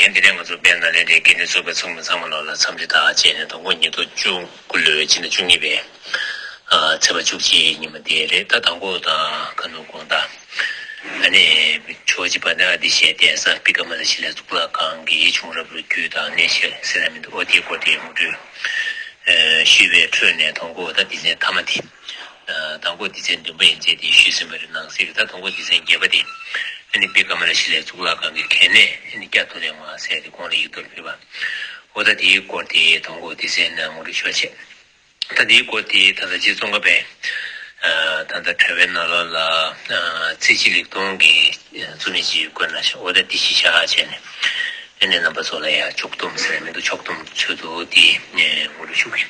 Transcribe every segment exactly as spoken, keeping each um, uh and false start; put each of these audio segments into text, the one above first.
ཡང་དེ་རིང་ང་ཚོ་དཔལ་ནཱ་ལེནྡྲའི་དགེ་འདུན་ཚོགས་པའི་ཚོགས་མི་ཚང་མ་ལོག་ལ་འཚམས་འདྲི་དང་བཅས་ནས། དང་པོ་ཉིས་སྟོང་བཅུ་དགུ་ལོའི་ཕྱི་ཟླ་བཅུ་གཉིས་པའི་ཨ་ཚེས་པ་བཅུ་གཅིག་ཉིན་མོ་དེ་རེད། ད་དང་པོ་དང་ཁ་ནུབ་དགོང་དག་ཨ་ནི་ཇོ་བོ་རྗེ་དཔལ་ལྡན་ཨ་ཏི་ཤའི་གདན་ས་བི་ཀ་མ་ལ་ཤི་ལའི་གཙུག་ལག་ཁང་གི་བྱུང་རབས་ལོ་རྒྱུས་དང་གནས་བཤད་ཟེར་ཡ་མི་འདུག་ཨོ་དེའི་སྐོར་དེ་ངོ་སྤྲོད་ཨ་ཞུས་པའི་ཁྲོད་ནས་དང་པོ་ད་སྡེ་ཚན་མཐའ་མ་དེ། ཨ་དང་པོ་སྡེ་ཚན་བདུན་པ་ཡན་ཆད་དེ་ཞུས་ཟིན་པ་རེད། ནང་གསེས་ཀྱི་ད་དང་པོ་སྡེ་ཚན་བརྒྱད་པ་དེ་ཨ་ནི་བི་ཀ་མ་ལ་ཤི་ལའི་གཙུག་ལག་ཁང་གི་གལ་གནད་ཨ་ནི་བསྐྱར་དུ་གླེང་བ་ཟེར་ཏེ་གོང་ལ་ཡིག་ཐོག་ཕུལ་བ། འོ་ད་དེའི་སྐོར་དེ་དང་པོ་སྡེ་ཚན་ནང་ངོ་སྤྲོད་ཞུ་བ་བྱས། ད་དེའི་སྐོར་དེ་ད་ལྟ་རྗེ་ཙོང་ཁ་པས་ཨ་ད་ལྟ་དྲ་བའི་ནང་ལོགས་ལ་ཨ་ཚེ་སྐྱིད་ལེགས་མཐོང་གི་རྩོམ་ཡིག་ཅིག་བཀོད་གནང་ཤག་འོ་ད་དེ་གཞི་བཞག་བྱས་ནས་ཨ་ནི་རྣམ་པ་ཚོ་ལ་ཡང་ཕྱོགས་བསྡོམས་ཟེར་མི་འདུག་ཕྱོགས་བསྡོམས་ཚུལ་དུ་དེ་ངོ་སྤྲོད་ཞུ་གི་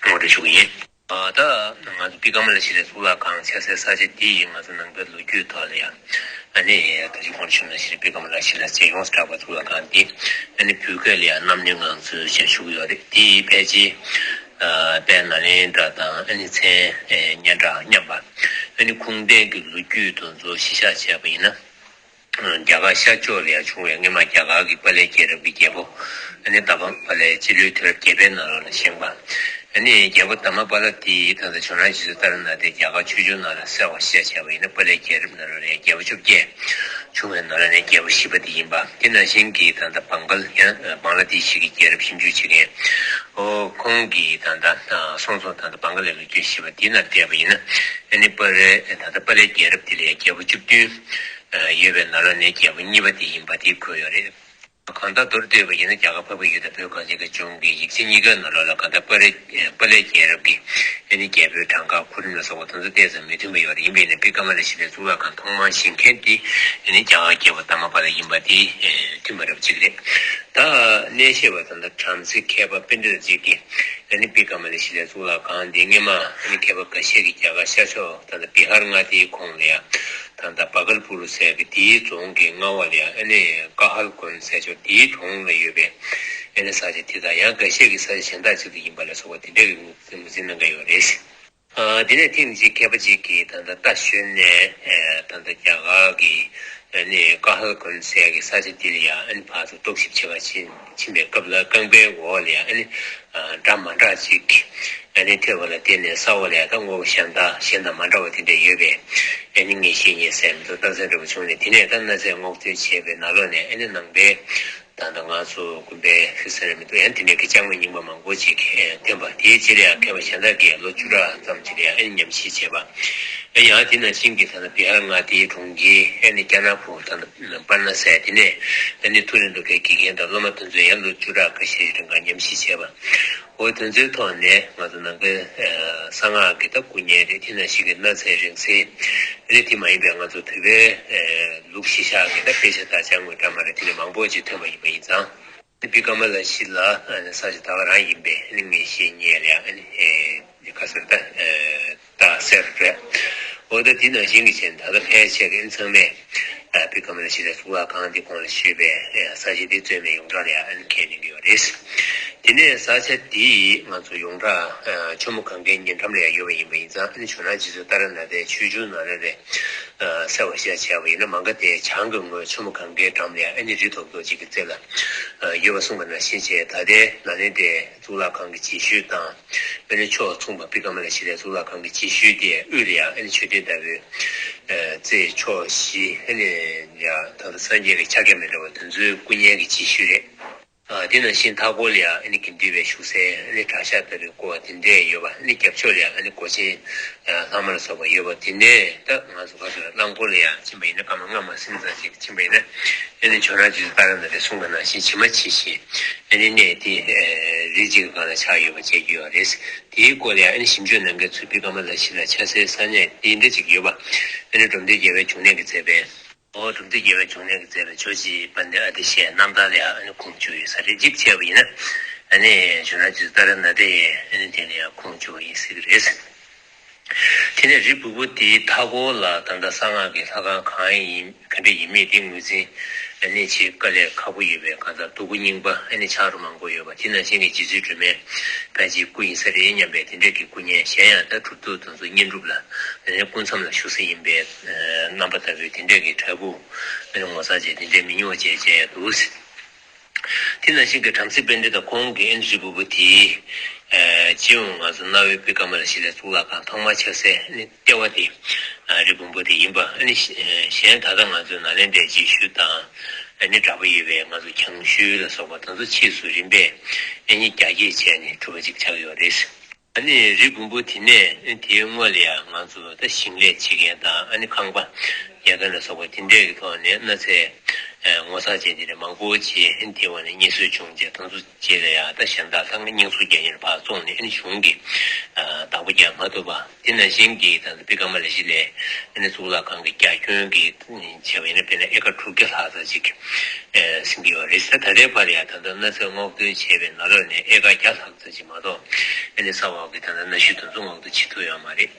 ངོ་སྤྲོད་ཞུ་གི་ཡིན། ཨ་ད་ང་ཚོ་བི་ཀ་མ་ལ་ཤི་ལའི་གཙུག་ལག་ཁང་ཆགས་སའི་ས་ཆ་འདི་ཡིས་ང་ཚོ་ནང་པའི་ལོ་རྒྱུས་ཐོག་ལ་ཡང་ཨ་ནི་ད་ཅི་གོང་ཞུས་ནང་བཞིན་བི་ཀ་མ་ལ་ཤི་ལ་རྗེ་ཡོངས་སུ་གྲགས་པ་གཙུག་ལག་ཁང་འདི་ཨ་ནི་བོད་སྐད་ལ་ཡང་རྣམ་གནོན་ངང་འཛུལ་བྱས་བཞུགས་ཡོད་རེད། འདི་ཡིས་ཕལ་ཆེར་ཨ་དཔལ་ནཱ་ལེནྡྲ་དང་ཨ་ནི་མཚན་སྙན་གྲགས་མཉམ་པ། ཨ་ནི་ཁུངས་ལྡན་གྱི་ལོ་རྒྱུས་དེ་ཚོ་གཞི་བཞག་བྱས་པ་ཡིན་ན། རྒྱ་གར་ཤར་ཕྱོགས་ལ་ཡང་བྱུང་བའི་སྔོན་མ་རྒྱ་གར་གྱི་པཱ་ལེ་རྒྱལ་རབས་ཀྱི་རྒྱལ་པོ་ཨ་ནི་ད་བང་པཱ་ལེ་སྤྱི་ལོའི་དུས་རབས་བརྒྱད་པའི་ནང་ལོགས་ལ་བཞེངས་པ། ཨ་ནི་རྒྱལ་པོ་དྷརྨ་པཱ་ལ་དེ་ད་ལྟ་ཇོ་ནང་རྗེ་བཙུན་ཏཱ་རེ་ནཱ་ཐའི་རྒྱ་གར་ཆོས་འབྱུང་ནང་ལ་གསལ་བ་བཤད་བྱས་པ་ཡིན་ན་པཱ་ལེ་རྒྱལ་རབས་ནང་ལོགས་ལ་ཡང་རྒྱལ་པོ་བཅོ་བརྒྱད་བྱུང་བའི་ནང་ལོགས་ནས་རྒྱལ་པོ་བཞི་པ་དེ་ཡིན་པ། དེ་ནང་བཞིན་གྱི་ད་ལྟ་བང་ག་ལ་ཡང་བང་ལ་དེ་ཤི་གི་རྒྱལ་རབས་ཞིབ་འཇུག་བྱེད་མཁན་ཨོ་ཁོང་གིས་ད་ལྟ་སོང་སོང་ད་ལྟ་བང་ག་ལའི་ལོ་རྒྱུས་ཞེས་པ་དེ་ནང་བལྟས་པ་ཡིན་ན་ཨ་ནི་པཱ་ལེ་ད་ལྟ་པཱ་ལེ་རྒྱལ་རབས་དེ་ལ་ཡང་རྒྱལ་པོ་བཅུ་བདུན་ཡོད་པའི་ནང་ལོགས་ནས་རྒྱལ་པོ་གཉིས་པ་དེ་ཡིན་པ་དེ་འཁོད་ཡོད་རེད། གང་ལྟར་མདོར་བསྡུས་པ་ཡིན་ན་རྒྱ་གར་འཕགས་པའི་ཡུལ་དང་བོད་གངས་ཅན་གྱི་ལྗོངས་ཀྱི་ཡིག་ཆ་གཉིས་ཀའི་ནང་ལོགས་ལ་གང་ལྟར་པཱ་ལེ་པཱ་ལེ་རྒྱལ་རབས་ཀྱི་ཨ་ནི་རྒྱལ་པོའི་གྲངས་ཀ་གོ་རིམ་ལ་སོགས་པ་དེ་ཚོ་ཏོག་ཙམ་མི་མཐུན་པ་ཡོད་རེད། ཡིན་པས་ན་བི་ཀ་མ་ལ་ཤི་ལའི་གཙུག་ལག་ཁང་ཐོག་མར་བཞེངས་མཁན་དེ་ཨ་ནི་རྒྱ་གར་རྒྱལ་པོ་དྷརྨ་པཱ་ལ་ཡིན་པ་དེ་མཐུན་པ་རེད་པ་གཅིག་རེད། ད་གནས་བཤད་པ་དང་ད་བྲམ་ཟེ་མཁས་པ་པཎྜི་ཏ་གཅིག་གིས་ཨ་ནི་བི་ཀ་མ་ལ་ཤི་ལའི་གཙུག་ལག་ཁང་འདི་སྔོན་མ་ཨ་ནི་མཁས་པ་འགའ་ཤས་ཀྱིས་རྒྱ་གར་ཤར་ཕྱོགས་ད་ལྟ་བི་ཧར་མངའ་སྡེའི་ཁོངས་ལ་ཡང་ད་ལྟ་བ་གལ་པུ་རུ་ཟེར་བའི་དེའི་རྫོང་གི་མངའ་འོག་ལ་ཡང་ཨ་ནི་ཀ་ཧལ་དགོན་ཟེར་ཆོག་དེའི་གྲོང་ལ་ཡོད་པའི་ཨ་ནི་ས་ཆ་དེ་དང་ཡང་འགའ་ཤས་ཀྱིས་ས་ཆ་གཞན་དག་ཅིག་ཏུ་ཡིན་པ་ལ་སོགས་པ་དེ་འདྲ་གི་ངོས་འཛིན་གནང་གི་ཡོད་རེད། ཨ་དེ་ནས་ཐེངས་གཅིག་མཁས་པ་གཅིག་གིས་ད་ལྟ་རྟ་ཞོན་ནས་ཨ་ད་ལྟ་རྒྱ་གར་གྱི་ཨ་ནི་ཀ་ཧལ་དགོན་ཟེར་གྱི་ས་ཆ་དེ་ལ་ཡང་ཨ་ནི་ཕར་ཚུར་རྟོག་ཞིབ་བྱེད་པར་ཕྱིན་ཕྱིན་པའི་སྐབས་ལ་རྐང་པའི་འོག་ལ་ཡང་ཨ་ནི་ཨ་འདྲ་མི་འདྲ་ཅིག་ཨ་ནི་ཐོན་པ་ལ་བརྟེན་ནས་ས་འོག་ལ་ཡང་ད་དངོས་པོ་གཞན་དག་གཞན་དང་མ་འདྲ་བ་དེ་འདྲ་ཡོད་པས་ཨ་ནི་ངེས་ཤེས་རྙེད་ཟེར་མི་འདུག་རྟགས་མཚན་འདྲ་པོ་བྱུང་ནས་དེ་ནས་ད་གནའ་རྫས་སྔོག་འདོན་བྱས་པའི་ནང་ལོགས་ནས་ཨ་ནི་ནང་པའི་ད་ལྟ་ང་ཚོ་དགོན་པའི་ཧི་སི་ཊོ་རི་མི་འདུག་ཡང་དེ་འདྲའི་གི་ལྕགས་མ་རྙིང་པ་མང་པོ་ཅིག་ཐོན་པ་དེའི་རྗེས་ལ་ཡང་མཁས་པ་གཞན་དག་གིས་ལོ་བཅུ་ཕྲག་ཙམ་ཅིག་ལ་ཡང་ཨ་ནི་ཉམས་ཞིབ་བྱས་པ། ཨ་ཡང་དེ་ནང་བཞིན་གྱི་ད་ལྟ་བི་ཧར་མངའ་སྡེའི་གྲོང་ཁྱེར་ཨ་ནི་ཀྱ་ན་པུར་ད་ལྟ་པ་ན་ན་ཟེར་དེ་ནས་ཨ་ནི་མཐོ་རིམ་སློབ་གྲྭའི་དགེ་རྒན་དང་སློབ་མ་དེ་ཚོས་ཡང་ལོ་བཅུ་ཕྲག་ཁ་ཤས་རིང་ག་ཉམས་ཞིབ་བྱས་པ། འོ་དེ་ཚོའི་ཐོག་ནས་ང་ཚོ་ནང་པའི་གསང་སྔགས་ཀྱི་ད་སྐུ་བརྙན་རེད། དེ་ནང་བཞིན་གྱི་གནའ་རྫས་རིང་བསྲེལ་ཨ་ནི་དེ་མ་ཡིན་པའི་ང་ཚོ་བོད་པའི་ལུགས་གཞི་བཞག་གི་ད་དཔེ་ཆ་དང་ཅ་དངོས་འདྲ་མི་འདྲ་དེ་འདྲ་མང་པོ་ཅིག་ཐོན་པ་ཡིན་པ་ཡིན་ཙང་། བི་ཀ་མ་ལ་ཤི་ལ་ས་ཆ་ད་ག་རང་ཡིན་པས་ཨ་ནི་ངེས་ཤེས་རྙེད་ལ་ཨ་ནི་ཁ་སར་ད་ད་སེར་རེད། འོ་ད་དེ་ནང་བཞིན་གྱི་ཆེད་ད་ལྟ་ཕལ་ཆེར་ཨ་ནི་ཚང་མས་བི་ཀ་མ་ལ་ཤི་ལའི་གཙུག་ལག་ཁང་འདི་གོང་ལ་ཞུས་པའི་ས་གཞི་འདི་རྩོད་མེད་ཡོངས་གྲགས་ལ་ཨ་ནི་ཁས་ལེན་གྱི་ཡོད་རེད། དེ་ནས་ས་ཆ་འདི་ང་ཚོ་ཡོངས་གྲགས་ཆུ་མོ་གངྒཱའི་ཉེ་འགྲམ་ལ་ཡང་ཡོད་པ་ཡིན་པ་ཡིན་ཙང་ཨ་ནི་ཇོ་ནང་རྗེ་བཙུན་ཏཱ་ར་ནཱ་ཐའི་ཆོས་འབྱུང་ནང་ལ་རེད། གསལ་བ་བཤད་བྱས་པ་ཡིན་ན་མ་ག་དྷའི་བྱང་གི་ངོས་ཆུ་མོ་གངྒཱའི་འགྲམ་ལ་ཨ་ནི་རི་ཐོག་ཐོག་ཅིག་གི་རྩེ་ལ་ཡོད་པ་གསུངས་པ་ནང་བཞིན་བྱས་ད་ལྟའི་ནཱ་ལེནྡྲའི་གཙུག་ལག་ཁང་གི་རྗེས་ཤུལ་དང་ཨ་ནི་ཕྱོགས་མཚུངས་པ་བི་ཀ་མ་ལ་ཤི་ལའི་གཙུག་ལག་ཁང་གི་རྗེས་ཤུལ་དེ་དབུས་ལ་ཡང་ཨ་ནི་མཆོད་རྟེན་ལྟ་བུའི་རྩེ་ཕྱོགས་བཞི་ཨ་ནི་ཡང་ད་ལྟ་སངས་རྒྱས་ཀྱི་ཕྱག་རྒྱ་མི་འདྲ་བ་དེ་ཚོའི་སྐུ་བརྙན་གྱི་རྗེས་ཤུལ་རེད། དེ་ནང་བཞིན་མཐའ་སྐོར་ལ་ཡང་ཨ་ནི་དགེ་འདུན་པའི་བཞུགས་སའི་ཨ་ནི་གྲྭ་ཤག་ལྟ་བུའི་བསྐོར་བ་དེ་འདྲས་ཡོད་པ། ཨ་ནི་རྒྱབ་ཕྱོགས་ལ་ཡང་ཨ་ནི་སྒོ་ཆེན་ལྷག་མ་ལ་སོགས་པ་ཡོད་པ། དེ་ནས་ད་ང་ཚོ་ཁ་སང་རླངས་འཁོར་ལ་ཡང་ཕྱིན་པ་ཡིན་ན་སྐར་མ་ལྔ་མ་ཟིན་ཙམ་ཞིག་ཕྱིན་པ་ཡིན་ན་ཨ་ནི་ཇོ་ནང་རྗེ་བཙུན་ཏཱ་ར་ནཱ་ཐའི་གསུང་གི་ནང་བཞིན་ཇི་མ་ཇི་བཞིན་ཨ་ནི་གནས་དེ་རི་གཅིག་གི་སྒང་ལ་ཆགས་ཡོད་པ་མཇལ་རྒྱུ་ཡོད་རེད། དེའི་སྐོར་ལ་ཡང་ཨ་ནི་ཞིབ་འཇུག་གནང་མཁན་ཚོས་བི་ཀ་མ་ལ་ཤི་ལ་ཆགས་སའི་ས་གནས་དེ་འདྲ་ཅིག་ཡོད་པ་ཨ་ནི་འབྲོམ་སྟོན་རྒྱལ་བའི་འབྱུང་གནས་ཀྱིས་མཛད་པའི། ཨོ་གྲུབ་མཐའ་རྒྱལ་བའི་འབྱུང་གནས་ཀྱིས་མཛད་པའི་ཇོ་བོ་རྗེ་དཔལ་ལྡན་ཨ་ཏི་ཤའི་རྣམ་ཐར་ལ་ཡང་ཨ་ནི་ཁུངས་བཅོལ་ཡོད་ས་རེད། གཅིག་བྱས་པ་ཡིན་ན་ཨ་ནི་ཇོ་ནང་རྗེ་བཙུན་ཏཱ་ར་ནཱ་ཐའི་ཨ་ནི་དེ་ལ་ཡང་ཁུངས་བཅོལ་བ་ཡིན་སྲིད་ཀྱི་རེད། དེ་ནས་རི་སྦུག་པོ་དེའི་མཐའ་འཁོར་ལ་ད་ལྟ་གསང་སྔགས་ཀྱི་ལྷ་ཁང་གང་ཡིན་ག་འདྲ་ཡིན་མིན་དེ་ངོས་འཛིན་ཨ་ནི་བྱེད་དཀའ་ལས་ཁག་པོ་ཡོད་པའི་གང་ལྟར་རྡོ་སྐུ་རྙིང་པ་ཨ་ནི་ཆ་རོགས་མང་པོ་ཡོད་པ་དེ་ནང་བཞིན་གྱི་རྗེ་བཙུན་སྒྲོལ་མའི་ཕལ་ཆེར་སྐུ་ཡིན་ས་རེད་སྙམ་པའི་དེ་འདྲས་ཀྱི་སྐུ་བརྙན། གཞན་ཡང་ད་གྲུབ་ཐོབ་དེ་ཚོ་བསྙེན་སྒྲུབ་ལ་སྐུ་མཚམས་ལ་བཞུགས་ས་ཡིན་པའི་རྣམ་པ་ལྟ་བུའི་དེ་འདྲས་ཀྱི་འདྲ་སྐུ་ངོ་མཚར་ཅན་དེ་འདྲས་མི་ཉུང་བ་མཇལ་མཇལ་འདུག་དེ་ནང་བཞིན་གྱི་བྲམ་ཟེ་པཎྜི་ཏ་ཁོང་གིས་ཨ་ནི་རི་བུམ་པ་དེའི་ཨ་སྤྱི་ཡོངས་ང་ཚོ་གནའ་བོའི་བི་ཀ་མ་ལ་ཤཱི་ལའི་གཙུག་ལག་ཁང་ཐོག་མར་ཆགས་སའི་ཨ་ནི་ལྟེ་བ་དེ་ཨ་རི་བུམ་པ་དེ་ཡིན་པ། ཨ་ནི་གཞན་ད་ལྟ་ང་ཚོའི་ནཱ་ལེནྡྲའི་རྗེས་ཤུལ་དང་ཨ་ནི་འདྲ་པོ་ཡོད་པའི་ང་ཚོ་གྱང་ཤུལ་ལ་སོགས་པ་དེ་ཚོ་ཕྱིས་སུ་རིམ་པས་ཨ་ནི་རྒྱ་སྐྱེད་བྱས་ནས་གྲུབ་པ་ཅིག་ཆགས་ཡོད་རེད། ཨ་ནི་རི་བུམ་པ་དེ་ནས་དེའི་སྔོན་ལ་ཡང་ང་ཚོ་ད་ཞིང་ལས་བྱེད་མཁན་དང་ཨ་ནི་ཁང་པ་རྒྱག་མཁན་ལ་སོགས་པ་དེ་འདྲས་ཀྱི་ཐོག་ནས་གནའ་རྫས་ངོ་ཚ་ཅན་དེ་འདྲ་མང་པོ་ཅིག་དེའི་འོག་ནས་རྙེད་སོར་བྱུང་རྗེས་དེ་ཚོ་རྗེས་ལ་ཡང་ད་གཞན་དག་ལྷག་དཀར་རྙིང་སོར་རྒྱག་མཁན་ལ་ཕར་བཙོངས་ནས་ཨ་ནི་གཞུང་གིས་བདག་པོ་རྒྱག་མ་ཐུབ་པ། དེ་ནང་བཞིན་གྱི་ད་ལྟ་བི་ཀ་མ་ལ་ཤཱི་ལའི་ཨ་ནི་གཙུག་ལག་ཁང་གི་རྒྱ་ཁྱོན་གྱི་བྱས་པ་ཡིན་ན་དཔེར་ན་ཨེ་ཀར་དྲུག་བརྒྱ་ལྷག་ཙམ་ཅིག་ཟིན་གྱི་ཡོད་རེད། ད་ད་ལྟའི་བར་ཡང་ད་ལྟ་གནའ་རྫས་སྔོག་འདོན་བྱས་པའི་ནང་ལོགས་ནས་ཨེ་ཀར་བརྒྱ་ལྷག་ཙམ་ཅིག་མ་གཏོགས་ཨ་ནི་ས་འོག་གི་ད་ལྟ་གནའ་ཤུལ་དེ་ཚོ་སྔོག་འདོན་བྱེད་ཐུབ་ཡོད་མ་རེད།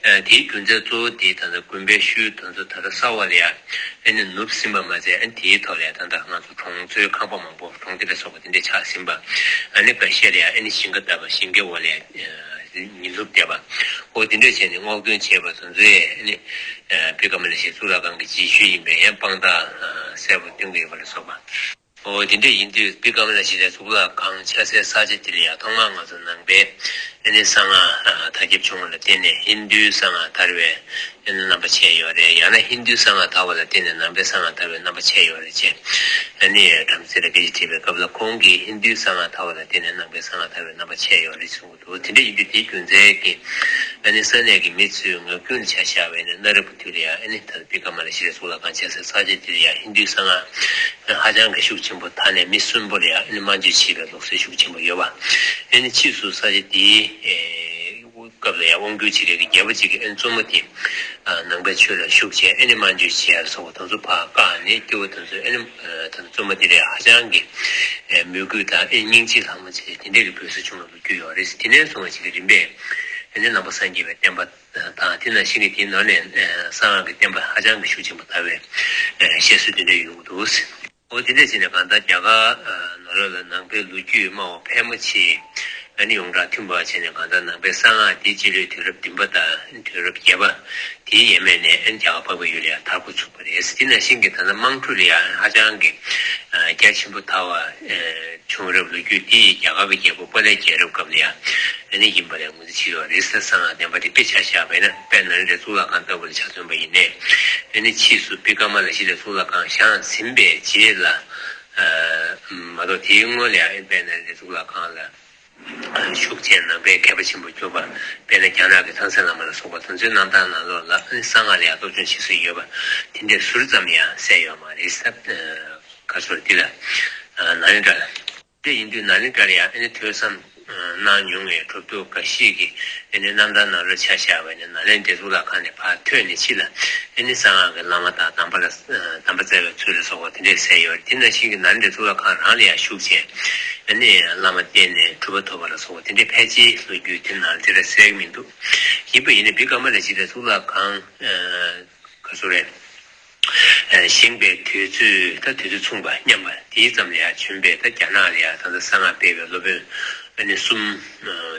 ཨ་དེའི་རྒྱུ་མཚན་གཙོ་བོ་དེ་ད་ལྟ་དགོན་པའི་ཤུལ་དེ་ཚོ་ད་ལྟ་ས་འོག་ལ་ཡང་ཨ་ནི་ནུབ་ཟིན་པ་མ་ཟད་ཨ་ནི་དེའི་ཐོག་ལ་ཡང་ད་ལྟ་ང་ཚོ་གྲོང་ཚོའི་ཁང་པ་མང་པོ་གྲོང་སྡེ་ལ་སོགས་པ་དེ་འདྲ་ཆགས་ཟིན་པ། ཨ་ནི་འགའ་ཤས་ལ་ཡང་ཨ་ནི་ཞིང་ཁ་བཏབ་པ་ཞིང་ཁའི་འོག་ལ་ཡང་ཉིན་ནུབ་བསྡད་པ། འོ་དེ་འདྲ་བྱས་ནས་སྔོག་འདོན་བྱས་པ་དེ་ཚོས་ཨ་ནི་བི་ཀ་མ་ལ་ཤཱི་གཙུག་ལག་ཁང་གི་རྗེས་ཤུལ་ཡིན་པའི་ཡང་དཔང་རྟགས་གསལ་པོ་སྟོན་གྱི་ཡོད་པ་ལ་སོགས་པ། འོ་དེ་འདྲ་ཡིན་དུས་བི་ཀ་མ་ལ་ཤཱི་ལའི་གཙུག་ལག་ཁང་ཆགས་སའི་ས་ཆ་དེ་ལ་ཡང་ཐོག་མར་ང་ཚོ་ནང་པའི་ཨ་ནི་གསང་སྔགས་དར་ཁྱབ་བྱུང་བ་ལ་བརྟེན་ནས་ཧིན་རྡུའི་གསང་སྔགས་དར་བའི་ཨ་ནི་རྣམ་པ་ཕྱེ་ཡོད་རེད། ཡང་ན་ཧིན་རྡུའི་གསང་སྔགས་དར་བ་ལ་བརྟེན་ནས་ནང་པའི་གསང་སྔགས་དར་བའི་རྣམ་པ་ཕྱེ་ཡོད་རེད་ཅེས་ཨ་ནི་བྲམ་ཟེ་ར་བི་ཅིས་བྲིས་པའི་སྐབས་ལ་ཁོང་གིས་ཧིན་རྡུའི་གསང་སྔགས་དར་བ་ལ་བརྟེན་ནས་ནང་པའི་གསང་སྔགས་དར་བའི་རྣམ་པ་ཕྱེ་ཡོད་རེད་གསུངས་འདུག་དེ་འདྲ་ཡིན་དུས་དེའི་རྒྱུ་མཚན་གྱིས་ཨ་ནི་ས་གནས་ཀྱི་མི་ཚོའི་ངག་རྒྱུན་ཆ་བཞག་པ་ཡིན་ན་གནའ་རབས་ཀྱི་དུས་ལ་ཡང་ཨ་ནི་ད་བི་ཀ་མ་ལ་ཤཱི་ལའི་གཙུག་ལག་ཁང་ཆགས་སའི་ས་ཆ་དེ་ལ་ཡང་ཧིན་རྡུའི་གསང་སྔགས་ཧ་ཅང་གི་ཤུགས་ཆེན་པོ་དར་ནས་མི་གསོན་པོ་ལ་ཡང་ཨ་ནི་སྨན་བཅོས་བྱེད་པའི་ལུགས་སྲོལ་ཤུགས་ཆེན་པོ་ཡོད་པ། ཨ་ནི་ཕྱིས་སུ་ས་ཆ་དེའི་སྐབས་ལ་ཡང་དབང་བསྒྱུར་བྱེད་མཁན་གྱི་རྒྱལ་པོ་གཅིག་གིས་ཨ་ནི་བཙུན་མོ་དེ་ནང་པའི་ཆོས་ལ་ཞུགས་བྱས་ཨ་ནི་སྨན་བཅོས་བྱེད་ཡ་ལ་སོགས་པ་དེ་ཚོ་ཕར་བཀག་ནས་སྐྱེ་བོ་དེ་ཚོས་ཨ་ནི་ད་བཙུན་མོ་དེ་ལ་ཧ་ཅང་གི་མོས་གུས་དང་ཨེ་སྙིང་རྗེ་ལྷག་མ་བྱས་དེ་འདྲ་གི་འབོད་སྲོལ་བྱུང་བ་ལོ་རྒྱུས་ཡོད་རེད། དེ་ནས་བཟུང་བ་ཞིག་གི་རིམ་པས་ཨ་ནི་ནང་པ་སངས་རྒྱས་པའི་བསྟན་པ་དང་དེ་ནང་བཞིན་གྱི་དེའི་ནང་ནས་གསང་སྔགས་ཀྱི་བསྟན་པ་ཧ་ཅང་གི་ཤུགས་ཆེན་པོ་དར་བའི་བཤད་སྲོལ་དེ་འདྲ་ཡོང་གི་འདུག་འོ་དེ་འདྲ་བྱས་ནས་གང་ལྟར་རྒྱ་གར་ནང་ལོགས་ལ་ནང་པའི་ལོ་རྒྱུས་སྨྲ་བ་ཕལ་མོ་ཆེ་ཨ་ནི་ཡོངས་གྲགས་མཐུན་པ་བྱས་ནས་གང་ལྟར་ནང་པའི་གསང་སྔགས་འདི་སྤྱི་ལོའི་དུས་རབས་བདུན་པ་དང་དུས་རབས་བརྒྱད་པ་དེའི་ཡས་མས་ནས་ཨ་ནི་རྒྱ་གར་འཕགས་པའི་ཡུལ་ལ་ཡང་དར་འགོ་ཚུགས་པ་རེད། དེ་ནང་བཞིན་གྱི་ད་ལྟ་དམངས་ཁྲོད་ལ་ཡང་ཧ་ཅང་གི་རྒྱ་ཆེན་པོ་དར་བ་བྱུང་རབས་ལོ་རྒྱུས་འདི་རྒྱ་གར་གྱི་རྒྱལ་པོ་པཱ་ལའི་རྒྱལ་རབས་སྐབས་ལ་ཡང་ཨ་ནི་ཡིན་པ་ལས་ངོས་འཛིན་བྱེད་ཡོད་རེད། གསང་སྔགས་བསྟན་པ་འདི་དཔེ་ཆ་བཞག་པ་ཡིན་ན་དཔལ་ནཱ་ལེནྡྲའི་གཙུག་ལག་ཁང་ལྟ་བུ་ལ་ཆ་མཚོན་པ་ཡིན་ནའི་ཨ་ནི་ཕྱིས་སུ་བི་ཀ་མ་ལ་ཤཱི་ལའི་གཙུག་ལག་ཁང་བཞེངས་ཟིན་པའི་རྗེས་ལ་མ་གཏོགས་དེའི་སྔོན་ལ་ཡང་དཔལ་ནཱ་ལེནྡྲའི་གཙུག་ལག་ཁང་ལ་ཤུགས་ཆེན་ནང་པའི་མཁས་པ་ཆེན་པོ་གྱུར་པ་དཔེར་ན་རྒྱ་ནག་གི་ཐང་སན་བླ་མ་ལ་སོགས་པ་དེ་ཚོའི་རྣམ་ཐར་ནང་ལོགས་ལ་ཨ་ནི་གསང་སྔགས་ལ་ཡང་སློབ་སྦྱོང་བྱེད་སྲོལ་ཡོད་པ་དེ་འདྲའི་ཟུར་ཙམ་ཡང་གསལ་ཡོད་མ་རེད། ས་ག་ཚོད་འདི་ལ་ནཱ་ལེནྡྲ་ལ། དེ་ཡིན་དུས་ནཱ་ལེནྡྲར་ཡང་ཨ་ནི་ཐོས་བསམ་གནང་མྱོང་བའི་གྲུབ་ཐོབ་འགའ་ཞིག་གིས་ཨ་ནི་རྣམ་ཐར་ནང་ལ་ཆ་བཞག་པ་ཡིན་ན་ནཱ་ལེནྡྲའི་གཙུག་ལག་ཁང་ནས་ཕར་ཐོན་ནས་ཕྱི་ལ་ཨ་ནི་གསང་སྔགས་ཀྱི་བླ་མ་དང་གདམས་པ་ལ་གདམས་པ་སྩལ་བའི་ཚུལ་ལ་སོགས་པ་དེ་འདྲས་གསལ་ཡོད་རེད། དེ་ནང་བཞིན་གྱི་ནཱ་ལེནྡྲའི་གཙུག་ལག་ཁང་རང་ལ་ཡང་ཤུགས་ཆེན་ཨ་ནི་བླ་མ་བསྟེན་ནས་གྲུབ་པ་ཐོབ་པ་ལ་སོགས་པ་དེ་འདྲས་ཕལ་ཆེར་ལོ་རྒྱུས་དེ་ནང་དེ་འདྲ་གསལ་གྱི་མི་འདུག་ཡིན་པ་ཡིན་ན་བི་ཀ་མ་ལ་ཤཱི་ལའི་གཙུག་ལག་ཁང་ག་ཚོད་རེད། བཞེངས་པའི་དུས་ཚོད་ད་དུས་ཚོད་མཚུངས་པ་མཉམ་པ་དེའི་ཙམ་ལ་ཡང་བྱོན་པའི་ད་རྒྱ་ནག་ལ་ཡང་ད་ལྟ་གསང་སྔགས་སྤེལ་བའི་སློབ་དཔོན་ཨ་ནི་གསུམ་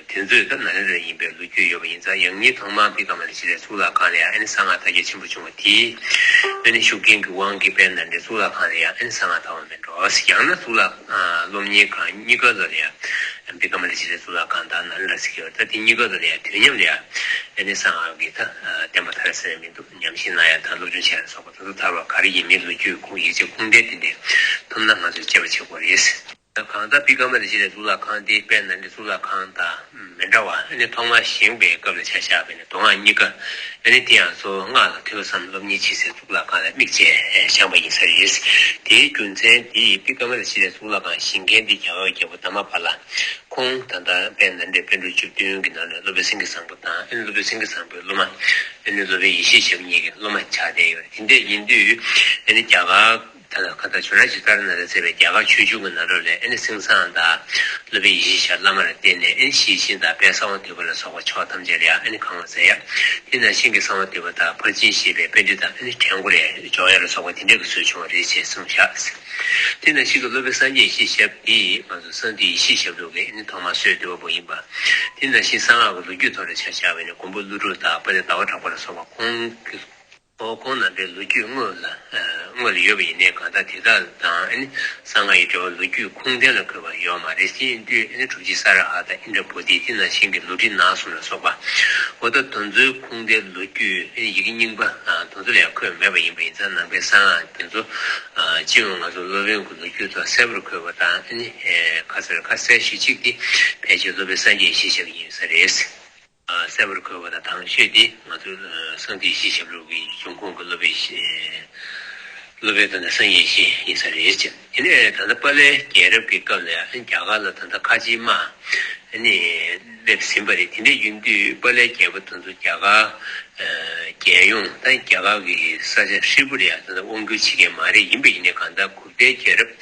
དེ་ཚོས་ད་ནཱ་ལེནྡྲ་ཡིན་པའི་ལོ་རྒྱུས་ཡོད་པ་ཡིན་ཙང་ཡང་སྙིང་ཐོག་མར་བི་ཀ་མ་ལ་ཤཱི་ལའི་གཙུག་ལག་ཁང་ལ་ཡང་ཨ་ནི་གསང་སྔགས་དར་རྒྱས་ཆེན་པོ་བྱུང་བ་དེའི་ཨ་ནི་ཤུགས་རྐྱེན་གྱི་དབང་གིས་དཔལ་ནཱ་ལེནྡྲའི་གཙུག་ལག་ཁང་ལ་ཡང་ཨ་ནི་གསང་སྔགས་དར་བ་མེད་འགྲོ། ཡང་ན་གཙུག་ལག་སློབ་གཉེར་ཁང་གཉིས་ཀ་ལ་ཡང་བི་ཀ་མ་ལ་ཤཱི་ལའི་གཙུག་ལག་ཁང་དང་ནཱ་ལེནྡྲ་ཟེར་གྱི་ཡོད་རེད། ད་དེ་གཉིས་ཀ་ལ་ཡང་དུས་མཉམ་ལ་ཡང་ཨ་ནི་གསང་སྔགས་ཀྱི་ད་བསྟན་པ་དར་ཟེར་མི་འདུག་ཉམས་ཞིབ་གནང་ཡ་དང་སློབ་སྦྱོང་བྱེད་ཡ་ལ་སོགས་པ་དེ་ཚོ་དར་བ་ག་རེ་ཡིན་མིན་ལོ་རྒྱུས་ཁུངས་ཡིག་ཆ་ཁུངས་ལྡན་དེ་འདྲ་ཐོབ་ན་ང་ཚོས་དཔྱད་པ་བྱེད་དགོས་རེད། གང་ལྟར་བི་ཀ་མ་ལ་ཤཱི་ལའི་གཙུག་ལག་ཁང་དེ་དཔལ་ནཱ་ལེནྡྲའི་གཙུག་ལག་ཁང་དང་མི་འདྲ་བ་ཨ་ནི་ཐོག་མར་བཞེངས་པའི་སྐབས་ལ་ཆ་བཞག་པ་ཡིན་ན་མདོ་སྔགས་གཉིས་ཀ་ཨ་ནི་དེ་ཡང་གཙོ་བོ་སྔགས་ལ་ཐོས་བསམ་སློབ་གཉེར་བྱེད་སའི་གཙུག་ལག་ཁང་ལ་དམིགས་བྱས་བཞེངས་པ་ཡིན་ས་རེད། དེའི་རྒྱུ་མཚན་དེ་བི་ཀ་མ་ལ་ཤཱི་ལའི་གཙུག་ལག་ཁང་བཞེངས་མཁན་དེ་རྒྱ་གར་རྒྱལ་པོ་དྷརྨ་པཱ་ལ། ཁོང་ད་ལྟ་དཔལ་ནཱ་ལེནྡྲའི་པཎ་གྲུབ་བཅུ་བདུན་གྱི་ནང་ནས་སློབ་དཔོན་སེང་གེ་བཟང་པོ་དང་ཨ་ནི་སློབ་དཔོན་སེང་གེ་བཟང་པོའི་སློབ་མ་ཨ་ནི་སློབ་དཔོན་ཡེ་ཤེས་ཞབས་གཉིས་ཀྱི་སློབ་མ་ཆགས་བསྡད་ཡོད་རེད། དེ་འདྲ་ཡིན་དུས་ཨ་ནི་རྒྱ་གར་ད་ལྟ་ག་ད་ཇོ་ནང་ཇི་ལྟར་ན་ལ་ཟེར་བའི་རྒྱ་གར་ཆོས་འབྱུང་གི་ནང་ལོགས་ལས་ཨ་ནི་སེང་བཟང་དང་སློབ་དཔོན་ཡེ་ཤེས་ཞབས་བླ་མ་ལ་བརྟེན་ནས་ཨ་ནི་ཤེར་ཕྱིན་དང་དཔལ་གསང་བ་འདུས་པ་ལ་སོགས་པ་ཕྱོགས་ཐམས་ཅད་ལ་ཡང་ཨ་ནི་གང་བ་མཛད་ཡ། དེ་ནང་བཞིན་གྱི་གསང་བ་འདུས་པ་དང་ཕར་ཕྱིན་ཞེས་པའི་པཎྜི་ཏ་ཨ་ནི་བྲན་ཀུ་ལས་འཇོག་ཡ་ལ་སོགས་པ་དེ་འདྲ་གི་སྲོལ་བྱུང་བ་རེད་ཅེས་གསུངས་བཞག་དེ་ནང་བཞིན་གྱི་སློབ་དཔོན་སངས་རྒྱས་ཡེ་ཤེས་ཞབས་འདི་ང་ཚོ་གསང་འདུས་ཡེ་ཤེས་ཞབས་ལུགས་ཀྱི་ཨ་ནི་ཐོག་མར་སྲོལ་བཏོད་པ་པོ་ཡིན་པ། དེ་ནང་བཞིན་གསང་སྔགས་ཀྱི་ལོ་རྒྱུས་ཐོག་ལ་ཆ་བཞག་པ་ཡིན་ན་མགོན་པོ་ཀླུ་སྒྲུབ་དང་དཔལ་ལྡན་ཟླ་བ་གྲགས་པ་ལ་སོགས་པ་ཁོང་གི་ ཨོ་ཁོང་རྣམ་པའི་ལོ་རྒྱུས་དངོས་ལ་ཨ་དངོས་ལ་ཡོད་པ་ཡིན་ནའི་གང་ལྟར་དེ་དག་དང་ཨ་ནི་གསང་སྔགས་ཀྱི་འགྲེལ་པ་ལོ་རྒྱུས་ཁུངས་ལྡན་ལ་འཁོད་པ་ཡོད་མ་རེད། དེ་ཡིན་དུས་ཨ་ནི་གྲུབ་ཆེན་ས་ར་ཧ་དང་ཨིནྡྲ་བོ་དྷི་དེ་ནང་བཞིན་གྱི་ལོ་ཁྲི་ནག་གསུམ་ལ་སོགས་པ། འོ་ད་དེ་ཚོའི་ཁུངས་ལྡན་ལོ་རྒྱུས་ཨ་ནི་ཡི་གེ་རྙིང་པ་ཨ་དེ་ཚོ་ལ་ཡང་འཁོད་མེད་པ་ཡིན་པ་ཡིན་ཙང་ནང་པའི་གསང་སྔགས་དེ་ཚོ་ཨ་སྤྱི་ཡོངས་ང་ཚོ་སློབ་དཔོན་གྱི་ལོ་རྒྱུས་ཐོག་གསལ་པོར་འཁོད་པ་དང་ཨ་ནི་ཨེ་ཁ་གསལ་ཁ་གསལ་ཞུ་གཅིག་དེ་ཕལ་ཆེར་སློབ་དཔོན་སངས་རྒྱས་ཡེ་ཤེས་ཞབས་ཡིན་ས་རེད། གསལ་པོར་འཁོད་པ་དང་དང་ཤོས་དེ་ང་ཚོའི་གསང་ཐིག་ཡེ་ཤེས་ཞབས་དྲུང་གི་འབྱུང་ཁུངས་ཀྱི་སློབ་དཔོན་ཞིག་སློབ་དཔོན་ད་ལྟ་སངས་རྒྱས་ཡེ་ཤེས་ཡིན་ས་རེད་ཅེས། དེ་ནས་ད་ལྟ་དཔལ་ལྡན་རྒྱལ་རབས་ཀྱི་སྐབས་ལ་ཡང་རྒྱ་གར་ལ་ད་ལྟ་ཁ་ཆེའི་དམག་ནི་སླེབས་ཟིན་པ་རེད། དེ་འདྲ་ཡིན་དུས་དཔལ་ལྡན་རྒྱལ་པོ་དེ་ཚོ་རྒྱ་གར་རྒྱལ་ཡོངས་དང་རྒྱ་གར་གྱི་ས་ཆ་ཧྲིལ་པོ་ལ་ཡང་ད་ལྟ་དབང་བསྒྱུར་བྱེད་མཁན་མ་རེད། ཡིན་པ་ཡིན་ནའི་གང་ལྟར་གུ་ཏའི་རྒྱལ་རབས་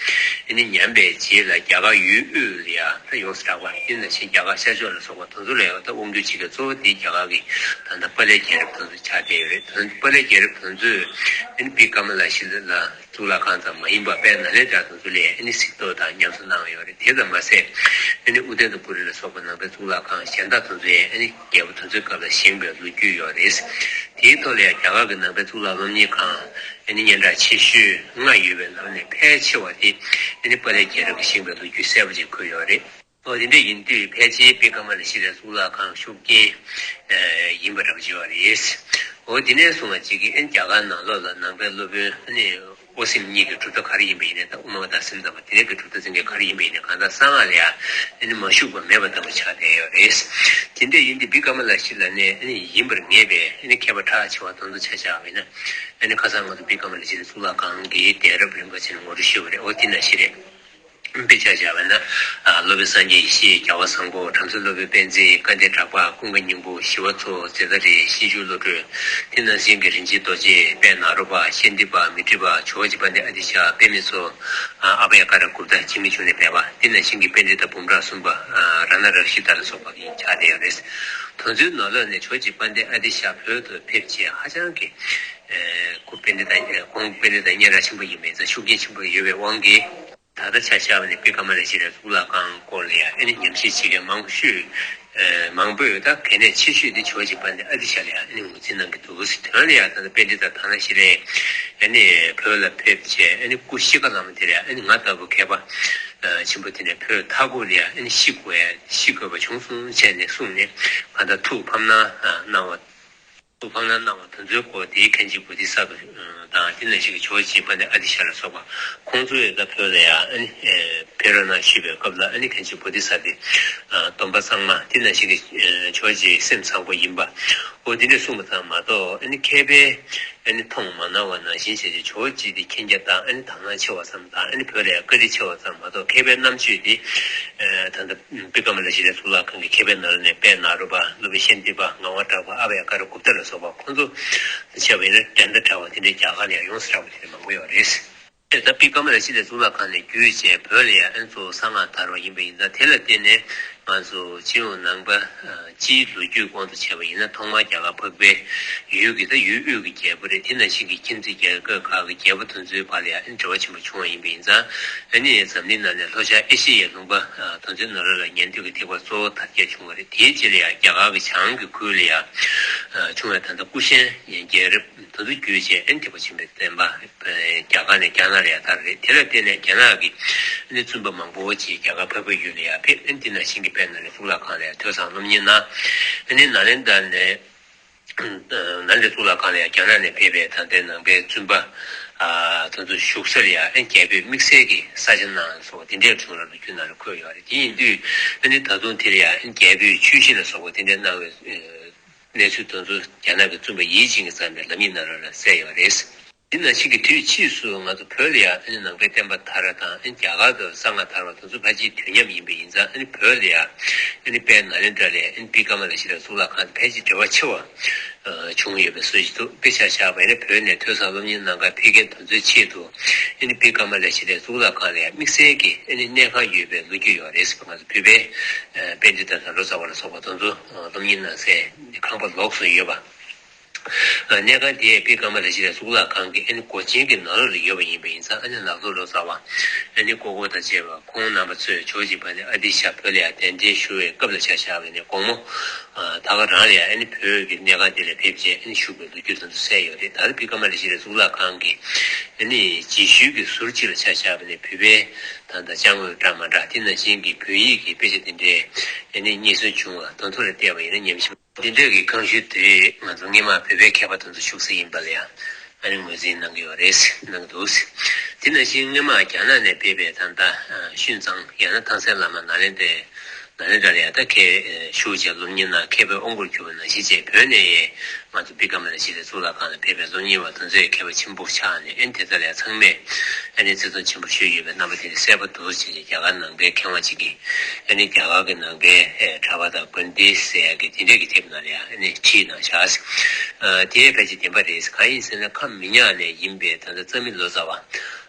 ཨ་ནི་ཉམས་པའི་རྗེས་ལ་རྒྱ་གར་ཡུལ་དབུས་ལ་ཡང་ད་ཡོངས་སུ་གྲགས་པ་དེ་ནང་བཞིན་རྒྱ་གར་ཤར་ཕྱོགས་ལ་སོགས་པ་དེ་ཚོ་ལ་ཡང་ད་དབང་སྒྱུར་བྱེད་མཁན་གཙོ་བོ་དེ་རྒྱ་གར་གྱི་ད་ལྟ་དཔལ་ལྡན་རྒྱལ་རབས་དེ་ཚོ་ཆགས་བསྡད་ཡོད་རེད། ད་དཔལ་ལྡན་རྒྱལ་རབས་དེ་ཚོས་ཨ་ནི་བི་ཀ་མ་ལ་ཤི་ལ་གཙུག་ལག་ཁང་ཙམ་མ་ཡིན་པར་དཔལ་ནཱ་ལེནྡྲ་དེ་ཚོ་ལ་ཨ་ནི་གཟིགས་རྟོག་དང་ཉམས་གསོ་གནང་ཡོད་རེད། དེ་ཙམ་མ་ཟད་ཨ་ནི་ཨུ་ཏན་ཏ་པུ་རི་ལ་སོགས་པ་ནང་པའི་གཙུག་ལག་ཁང་གཞན་དག་དེ་ཚོ་ཡང་ཨ་ནི་རྒྱལ་པོ་དེ་ཚོའི་སྐབས་ལ་བཞེངས་པའི་ལོ་རྒྱུས་ཡོད་རེད། དེའི་ཐོག་ལ་ཡང་རྒྱ་གར་གྱི་ནང་པའི་གཙུག་ལག་སློབ་གཉེར་ཁང་ཨ་ནི་སྙན་གྲགས་ཆེ་ཤོས་ལྔ་ཡོད་པའི་ནང་ནས་ཕལ་ཆེ་བ་དེ་ཨ་ནི་དཔལ་ལྡན་རྒྱལ་རབས་ཀྱིས་བཞེངས་པའི་ལོ་རྒྱུས་གསལ་པོ་ཅིག་འཁོད་ཡོད་རེད། འོ་དེ་འདྲ་ཡིན་དུས་ཕལ་ཆེར་བི་ཀ་མ་ལ་ཤི་ལའི་གཙུག་ལག་ཁང་ཤུགས་རྐྱེན་ཡིན་པ་འདྲ་པོ་ཅིག་ཡོད་རེད། འོ་དེ་ནས་བཟུང་བ་ཅིག་གིས་ཨ་ནི་རྒྱ་གར་ནང་ལོགས་ལ་ནང་པའི་སློབ་དཔོན་ཨ་ནི་ཨོ་སིམ་གཉིས་ཀྱི་གྲུབ་མཐའ་ག་རེ་ཡིན་པ་ཡིན་ནའི་དང་དབུ་མ་པ་དང་སེམས་ཙམ་པ་དེ་འདྲ་གི་གྲུབ་མཐའ་འཛིན་མཁན་ག་རེ་ཡིན་པ་ཡིན་ནའི་གང་ལྟར་གསང་སྔགས་ལ་ཡང་ཨ་ནི་མ་ཞུགས་པ་མེད་པ་ལྟ་བུ་ཆགས་བསྡད་ཡོད་རེད། དེ་འདྲ་ཡིན་དུས་བི་ཀ་མ་ལ་ཤི་ལ་ནས་ཨ་ནི་ཡིན་པར་ངེས་པའི་ཨ་ནི་མཁས་པ་གྲགས་ཆེ་བ་དེ་ཚོ་ཆ་བཞག་པ་ཡིན་ན་ཨ་ནི་ཁ་སང་ང་ཚོ་བི་ཀ་མ་ལ་ཤི་ལའི་གཙུག་ལག་ཁང་གི་གདན་རབས་རིམ་པ་བྱས་ནས་ངོ་སྤྲོད་ཞུས་པ་རེད། འོ་དེ་ནང་བཞིན་རེད། དཔེ་ཆ་བཞག་པ་ན། ཨ་སློབ་དཔོན་སངས་རྒྱས་ཡེ་ཤེས། རྒྱལ་བ་བཟང་པོ། བྲམ་ཟེ་སློབ་དཔོན་པཎ་ཆེན། སྐལ་ལྡན་གྲགས་པ། ཀུན་དགའ་སྙིང་པོ། ཞི་བ་འཚོ། ཛེ་ཏ་རི། ཤིང་བཅུ་བློ་གྲོས། དེ་ནང་བཞིན་གྱི་རིན་ཆེན་རྡོ་རྗེ། དཔལ་ནཱ་རོ་པ། ཤཱནྟི་པ། མཻ་ཏྲི་པ། ཇོ་བོ་རྗེ་དཔལ་ལྡན་ཨ་ཏི་ཤ། དཔེ་མི་སྲིད། ཨ་ཨ་བྷ་ཡ་ཀ་ར་གུཔྟ། འཇིགས་མེད་འབྱུང་གནས་སྦས་པ། དེ་ནང་བཞིན་གྱི་པཎྜི་ཏ་འབུམ་ཕྲག་གསུམ་པ། ཨ་རཏྣ་རཀྵི་ཏ་ལ་སོགས་པ་ཡིན་ཆགས་བསྡད་ཡོད་རེད། དེ་ཚོའི་ནང་ལོགས་ནས་ཇོ་བོ་རྗེ་དཔལ་ལྡན་ཨ་ཏི་ཤ་བོད་དུ་ཕེབས་རྗེས་ཧ་ཅང་གི་ཨ་ཁོང་པཎྜི་ཏ་ཁོང་པཎྜི་ཏ་སྙན་གྲགས་ཆེན་པོ་ཡིན་པ་ཡིན་ཙང་ཤུགས་རྐྱེན་ཆེན་པོ་ཡོད་པའི་དབང་གིས། ད་ལྟ་ཆ་བཞག་པ་ནི་བི་ཀ་མ་ལ་ཤི་ལའི་གཙུག་ལག་ཁང་སྐོར་ལ་ཡང་ཨ་ནི་ཉམས་ཞིབ་བྱེད་མཁན་མང་ཤོས། ཨ་མང་པོས་ད་གལ་གནད་ཆེ་ཤོས་དེ་ཇོ་བོ་རྗེ་དཔལ་ལྡན་ཨ་ཏི་ཤ་ལ་ཡང་ཨ་ནི་ངོས་འཛིན་གནང་གི་འདུག་དོན་ལ་ཡང་ད་ལྟ་པཎྜི་ཏ་དྷ་ན་ཤི་ལའི་ཨ་ནི་བོད་ལ་ཕེབས་བྱས་ཨ་ནི་སྐུ་གཤེགས་ཀ་ལ་མ་དེ་ལ་ཡང་ཨ་ནི་ང་ལྟ་བུ་མཁས་པ་ཨ་ཆེན་པོ་དེ་ནས་བོད་མཐའ་འཁོབ་ལ་ཡང་ཨ་ནི་ཤི་དགོས་ཤི་དགོས་པ་བྱུང་སོང་བྱས་ནས་གསུངས་ནས་གང་ལྟར་ཐུགས་ཕམ་སྣང་གནང་བ། ཐུགས་ཕམ་སྣང་གནང་བ་དེ་ཚོའི་སྐོར་དེའི་མཁན་ཆེན་བོ་དྷི་ས་ཏྭ་དང་དེ་ནང་བཞིན་གྱི་ཇོ་བོ་རྗེ་དཔལ་ལྡན་ཨ་ཏི་ཤ་ལ་སོགས་པ་ཁོང་ཚོས་ད་བོད་ལ་ཡང་ཨ་ནི་ཕེབས་རོགས་གནང་ཞུས་པའི་སྐབས་ལ་ཨ་ནི་མཁན་ཆེན་བོ་དྷི་ས་ཏྭས་སྡོམ་པ་གཙང་མ་དེ་ནང་བཞིན་གྱི་ཇོ་བོ་རྗེ་སེམས་བཟང་པོ་ཡིན་པ་འོ་དེ་འདྲ་གསུངས་པ་ཙམ་མ་གཏོགས་ཨ་ནི་མཁས་པའི་ཨ་ནི་མཐོང་མ་གནང་བ་ནང་བཞིན་བྱས་ཏེ་ཇོ་བོ་རྗེ་དེ་མཁྱེན་རྒྱ་དང་ཨ་ནི་དག་སྣང་ཆེ་བ་ཙམ་དང་ཨ་ནི་བོད་ལ་ཡང་བཀའ་དྲིན་ཆེ་བ་ཙམ་མ་གཏོགས་མཁས་པའི་རྣམ་དཔྱོད་དེ་ད་ལྟ་བི་ཀ་མ་ལ་ཤི་ལའི་གཙུག་ལག་ཁང་གི་མཁས་པའི་ནང་ནས་དཔལ་ནཱ་རོ་པ། སློབ་དཔོན་ཤཱནྟི་པ། ངག་དབང་གྲགས་པ། ཨ་བྷ་ཡ་ཀ་ར་གུཔྟ་ལ་སོགས་པ་ཁོང་ཚོ་བྱས་པ་ཡིན་ན་དེ་འདྲ་གྲགས་པ་དེ་འདྲའི་རྒྱ་གར་ལ་ཡང་ཡོངས་སུ་གྲགས་པ་དེ་འདྲ་མང་པོ་ཡོད་རེད། ད་བི་ཀ་མ་ལ་ཤི་ལའི་གཙུག་ལག་ཁང་ནས་བརྒྱུད་བྱས་བོད་ལ་ཡང་ཨ་ནི་གཙོ་བོ་གསང་སྔགས་དར་བ་ཡིན་པ་ཡིན་ཙང་དེ་ལ་བརྟེན་ནས་ང་ཚོ་སྤྱི་ཡོངས་ནང་པ་སྤྱིའི་ལོ་རྒྱུས་དབང་དུ་བྱས་པ་ཡིན་ན་ཐོག་མར་རྒྱ་གར་འཕགས་པའི་ཡུལ་གྱི་ད་ཡུལ་དབུས་ཀྱི་རྒྱལ་པོ་རེད། དེ་ནང་བཞིན་གྱི་ཁྱིམ་མཚེས་རྒྱལ་ཁབ་ཁག་གི་རྒྱལ་པོ་དེ་ཚོའི་བར་ལ་ཡང་འབྲེལ་བ་ཆེན་པོ་བྱུང་བ་ཡིན་པ་ཡིན་ཙང་ཨ་ནི་འཛམ་གླིང་ནང་ནས་ལྷོ་ཤར་ཨེ་ཤི་ཡའི་ལུང་པ་དེ་ཚོའི་ནང་ལོགས་ལ་ཉན་ཐོས་ཀྱི་ཐེག་པ་གཙོ་བོ་དར་རྒྱས་བྱུང་བ་རེད། དེའི་རྗེས་ལ་ཡང་རྒྱ་གར་གྱི་བྱང་གི་ཁུལ་ལ་ཡང་བྱུང་བའི་ད་ལྟ་ཀུ་ཤའི་རྒྱལ་རབས་དེ་ཚོ་བརྒྱུད་བྱས་ཨ་ནི་ཐེག་པ་ཆེན་པོའི་བསྟན་པ་རྒྱ་གར་ནས་རྒྱ་ནག་ལ་ཡང་དར་རེད། དེ་ལ་བརྟེན་ནས་རྒྱ་ནག་གི་ཨ་ནི་བཙུན་པ་མང་པོ་ཅིག་རྒྱ་གར་འཕགས་པའི་ཡུལ་ལ་ཡང་ཕེབས། ཨ་ནི་དེ་ནང་བཞིན་གྱི་དཔལ་ནཱ་ལེནྡྲའི་གཙུག་ལག་ཁང་ལ་ཡང་ཐོས་བསམ་སློབ་གཉེར་གནང་། ཨ་ནི་ནཱ་ལེནྡྲ་ནས། ནཱ་ལེནྡྲའི་གཙུག་ལག་ཁང་ལ་ཡང་རྒྱ་ནག་ནས་ཕེབས་པའི་ད་ལྟའི་ནང་པའི་བཙུན་པ། ཨ་དེ་ཚོ་བཞུགས་སར་ཡང་ཨ་ནི་རྒྱལ་པོས་དམིགས་བསལ་གྱི་ས་ཆ་གནང་སོགས་དེ་འདྲའི་བྱུང་ལ་ལོ་རྒྱུས་ནང་ལ་འཁོད་ཡོད་རེད། དེ་ཡིན་དུས་ཨ་ནི་ད་དུང་དེར་ཡང་ཨ་ནི་རྒྱལ་པོས་ཆོས་གཞིས་ལ་སོགས་པ་དེ་འདྲའི་གནང་བའི་གནས་ཚུལ་དེ་ཚོ་རྒྱ་ནག་གི་བཙུན་པ་ཡིད་ཅན་གྱིས་བརྩམས་པའི་ལམ་ཡིག་ནང་ལ་གསལ་ཡོད་རེད། དེ་ནང་བཞིན་གྱི་དུས་ཕྱིས་སུ་ང་ཚོ་བོད་ལ་ཡང་ཨ་ནི་ནང་པའི་བསྟན་པ་དར་བ་དང་ཨ་ནི་རྒྱ་གར་དུ་གསང་སྔགས་དར་བ་དེ་ཚོ་ཕལ་ཆེར་དུས་མཉམ་ཡིན་པ་ཡིན་ཙང་ཨ་ནི་བོད་ལ་ཡང་ཨ་ནི་དཔལ་ནཱ་ལེནྡྲ་ལ་ཡང་ཨ་ནི་བི་ཀ་མ་ལ་ཤི་ལའི་གཙུག་ལག་ཁང་དེ་ཕལ་ཆེར་འབྲེལ་བ་ཆེ་བ་བྱུང་ཡོད་པའི་བཟོ་ཞིག་འདུག་དཔེ་ཆ་བཞག་པ་ཡིན་ན་བོད་ནས་ཐོས་བསམ་སློབ་གཉེར་གནང་གར་ཕེབས་མཁན་དེ་ཚོའི་ཆེད་དུ་ཨ་ནི་བི་ཀ་མ་ལ་ཤི་ལའི་གཙུག་ལག་ཁང་ལ་ཡང་དམིགས་བསལ་གྱི་ཨ་ནི་གནས་ཁང་ཡོད་པའི་ལོ་རྒྱུས་ཡོད་རེད་ཟེར་བ་ང་ཚོ་བོད་པའི་པཎྜི་ཏ་དང་ལོ་ཙཱ་བ་ལ་སོགས་པ་དེ་ཚོ་སློབ་གཉེར་གནང་སའི་ཁང་པ་ལོགས་སུ་ཡོད་པ། གནས་ཁང་དེ་ཡང་བི་ཀ་མ་ལ་ཤི་ལའི་གཙུག་ལག་ཁང་གི་ཨ་ནི་སྒོ་ཆེན་གྱི་ནང་ལོགས་ལ་ཡོད་པ་ཡིན་པ་ཡིན་ཙང་། ཨ་ནི་ནག་ཚོགས་ལོ་ཙཱ་བ་ཨ་ནི་ཀོ་ཀོ་དང་བཅས་པ་ཁོང་རྣམ་པ་ཚོས་ཇོ་བོ་རྗེ་བར་ནས་ཨ་ཏི་ཤ་བོད་ལ་ཡང་གདན་འདྲེན་ཞུ་བའི་སྐབས་ལ་ཆ་བཞག་པ་ཡིན་ན། དགོང་མོ་ད་ག་རང་ལ་ཡང་ཨ་ནི་བོད་ཀྱི་གནས་ཁང་དེ་ལ་ཕེབས་བྱས་ཨ་ནི་བཞུགས་པའི་ལོ་རྒྱུས་དེ་ཚོ་གསལ་ཡོད་རེད། ད་ལྟ་བི་ཀ་མ་ལ་ཤི་ལའི་གཙུག་ལག་ཁང་གི་ཨ་ནི་རྗེས་ཤུལ་གྱི་ཟུར་གཅིག་ལ་ཆ་བཞག་པ་ཡིན་ན། བོད་པའི་ད་ལྟ་ཅ་དངོས་འདྲ་མི་འདྲ། དེ་ནང་བཞིན་གྱི་བོད་ཡིག་གི་དཔེ་ཆ་དེ་འདྲའི་ཨ་ནི་རྙེད་སོན་བྱུང་བ་དེ་ཚོ་ལ་བལྟས་པ་ཡིན་ན། ཉམས་ཞིབ་འདི་འདྲ་གི་ཁང་ཤུལ་དེ་ང་ཚོ་སྔོན་མ་བོད་པའི་མཁས་པ་དེ་ཚོ་བཞུགས་ས་ཡིན་པ་ལ་ཡང་ཨ་ནི་ངོས་འཛིན་གནང་གི་ཡོད་རེད། གནང་འདུག། དེ་ནང་བཞིན་སྔོན་མ་རྒྱ་ནག་ནས་ཕེབས་པའི་ད་ལྟ་ཤུན་ཙང་ཡང་ན་ཐང་སན་བླ་མ་ནཱ་ལེནྡྲའི་ནཱ་ལེནྡྲ་ལ་ཡང་ད་མཁས་བཞུགས་བྱས་སློབ་གཉེར་གནང་། མཁས་པའི་དབང་པོར་གྱུར་པ་ནང་བཞིན་བྱས། བོད་ནས་ཡང་ང་ཚོ་བི་ཀ་མ་ལ་ཤི་ལའི་གཙུག་ལག་ཁང་ལ་ཕེབས་པའི་སློབ་གཉེར་བ་དེ་ཚོས་མཁས་པ་ཆེན་པོ་ཆགས་ནས། ཨ་ནི་དེ་ཚོ་ལ་ཡང་ཚང་མས་ཨ་ནི་བརྩི་མཐོང་ཆེན་པོ་ཞུས་ཡོད་པའི་རྣམ་པ་དེ་ནི་གསལ་པོ་འདུག་ཅེས། རྒྱ་གར་ནང་པའི་མཁས་དབང་གཅིག་གིས་ཨ་ནི་རྒྱ་གར་གྱི་ནང་པའི་ཨེ་གྲྭ་པ་དང་དགོན་སྡེ་ཟེར་ཡག་གི་དེ་འདྲས་ཀྱི་དེབ་ནང་ལ་ཡང་ཨ་ནི་བྲིས་གནང་བཞག། ཨ་དེ་ཕལ་ཆེར་བདེན་པ་རེད། གང་ཡིན་ཟེར་ན་ཁམས་མི་ཉག་ནས་ཡིན་པའི་ད་ལྟ་རྩ་མི་ལོ་ཙཱ་བ་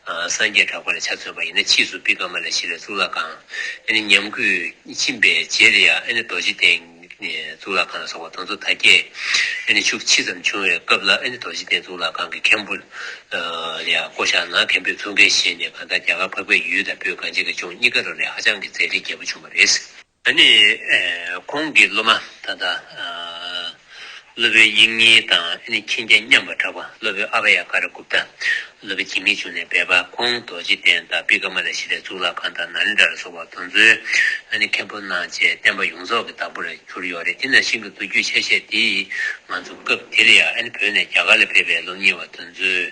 ཨ་སངས་རྒྱས་གྲགས་པ་ལ་ཆ་མཚོན་པ་ཡིན་ན། ཕྱིས་སུ་བི་ཀ་མ་ལ་ཤི་ལའི་གཙུག་ལག་ཁང་ཨ་ནི་ཉམས་རྒུད་ཕྱིན་པའི་རྗེས་ལ་ཡང་ཨ་ནི་རྡོ་རྗེ་གདན་གཙུག་ལག་ཁང་ལ་སོགས་པ་དེ་ཚོ་དར་རྒྱས་ཨ་ནི་ཤུགས་ཆེ་ཙམ་བྱུང་བའི་སྐབས་ལ། ཨ་ནི་རྡོ་རྗེ་གདན་གཙུག་ལག་ཁང་གི་མཁན་པོ་ལ་ཡང་བསྐོ་བཞག་གནང་། མཁན་པོས་ཐུགས་འགན་བཞེས་ནས་གང་ལྟར་རྒྱ་གར་འཕགས་པའི་ཡུལ་དང་བོད་གངས་ཅན་གྱི་ལྗོངས་གཉིས་ཀ་ལ་ལས་ཧ་ཅང་གི་མཛད་རིམ་རྒྱས་པོ་བྱུང་བ་རེད། ཨ་ནི་ཨེ་ཁོང་གི་སློབ་མ་ད་ལྟ་ཨ་སློབ་དཔོན་དབྱིག་གཉེན་དང་ཨ་ནི་མཁྱེན་རྒྱ་མཉམ་པ་གྲགས་པ་སློབ་དཔོན་ཨ་བྷ་ཡ་ཀ་ར་གུཔྟ། སློབ་དཔོན་འཇིགས་མེད་འབྱུང་གནས་སྦས་པ། ཁོང་རྡོ་རྗེ་གདན་དང་བི་ཀ་མ་ལ་ཤི་ལའི་གཙུག་ལག་ཁང་དང་ནཱ་ལེནྡྲ་ལ་སོགས་པ་དེ་ཚོའི་ཨ་ནི་མཁན་པོ་གནང་བྱས་བསྟན་པ་ཡོངས་རྫོགས་ཀྱི་བདག་པོ་ལ་གྱུར་ཡོད་རེད། དེ་ནང་བཞིན་གྱི་མདོ་རྒྱུད་ཆ་ཤས་དེ་ང་ཚོ་སྐབས་དེ་ལ་ཡང་ཨ་ནི་བོད་ནས་རྒྱ་གར་ལ་ཕེབས་པའི་སློབ་གཉེར་བ་དེ་ཚོས་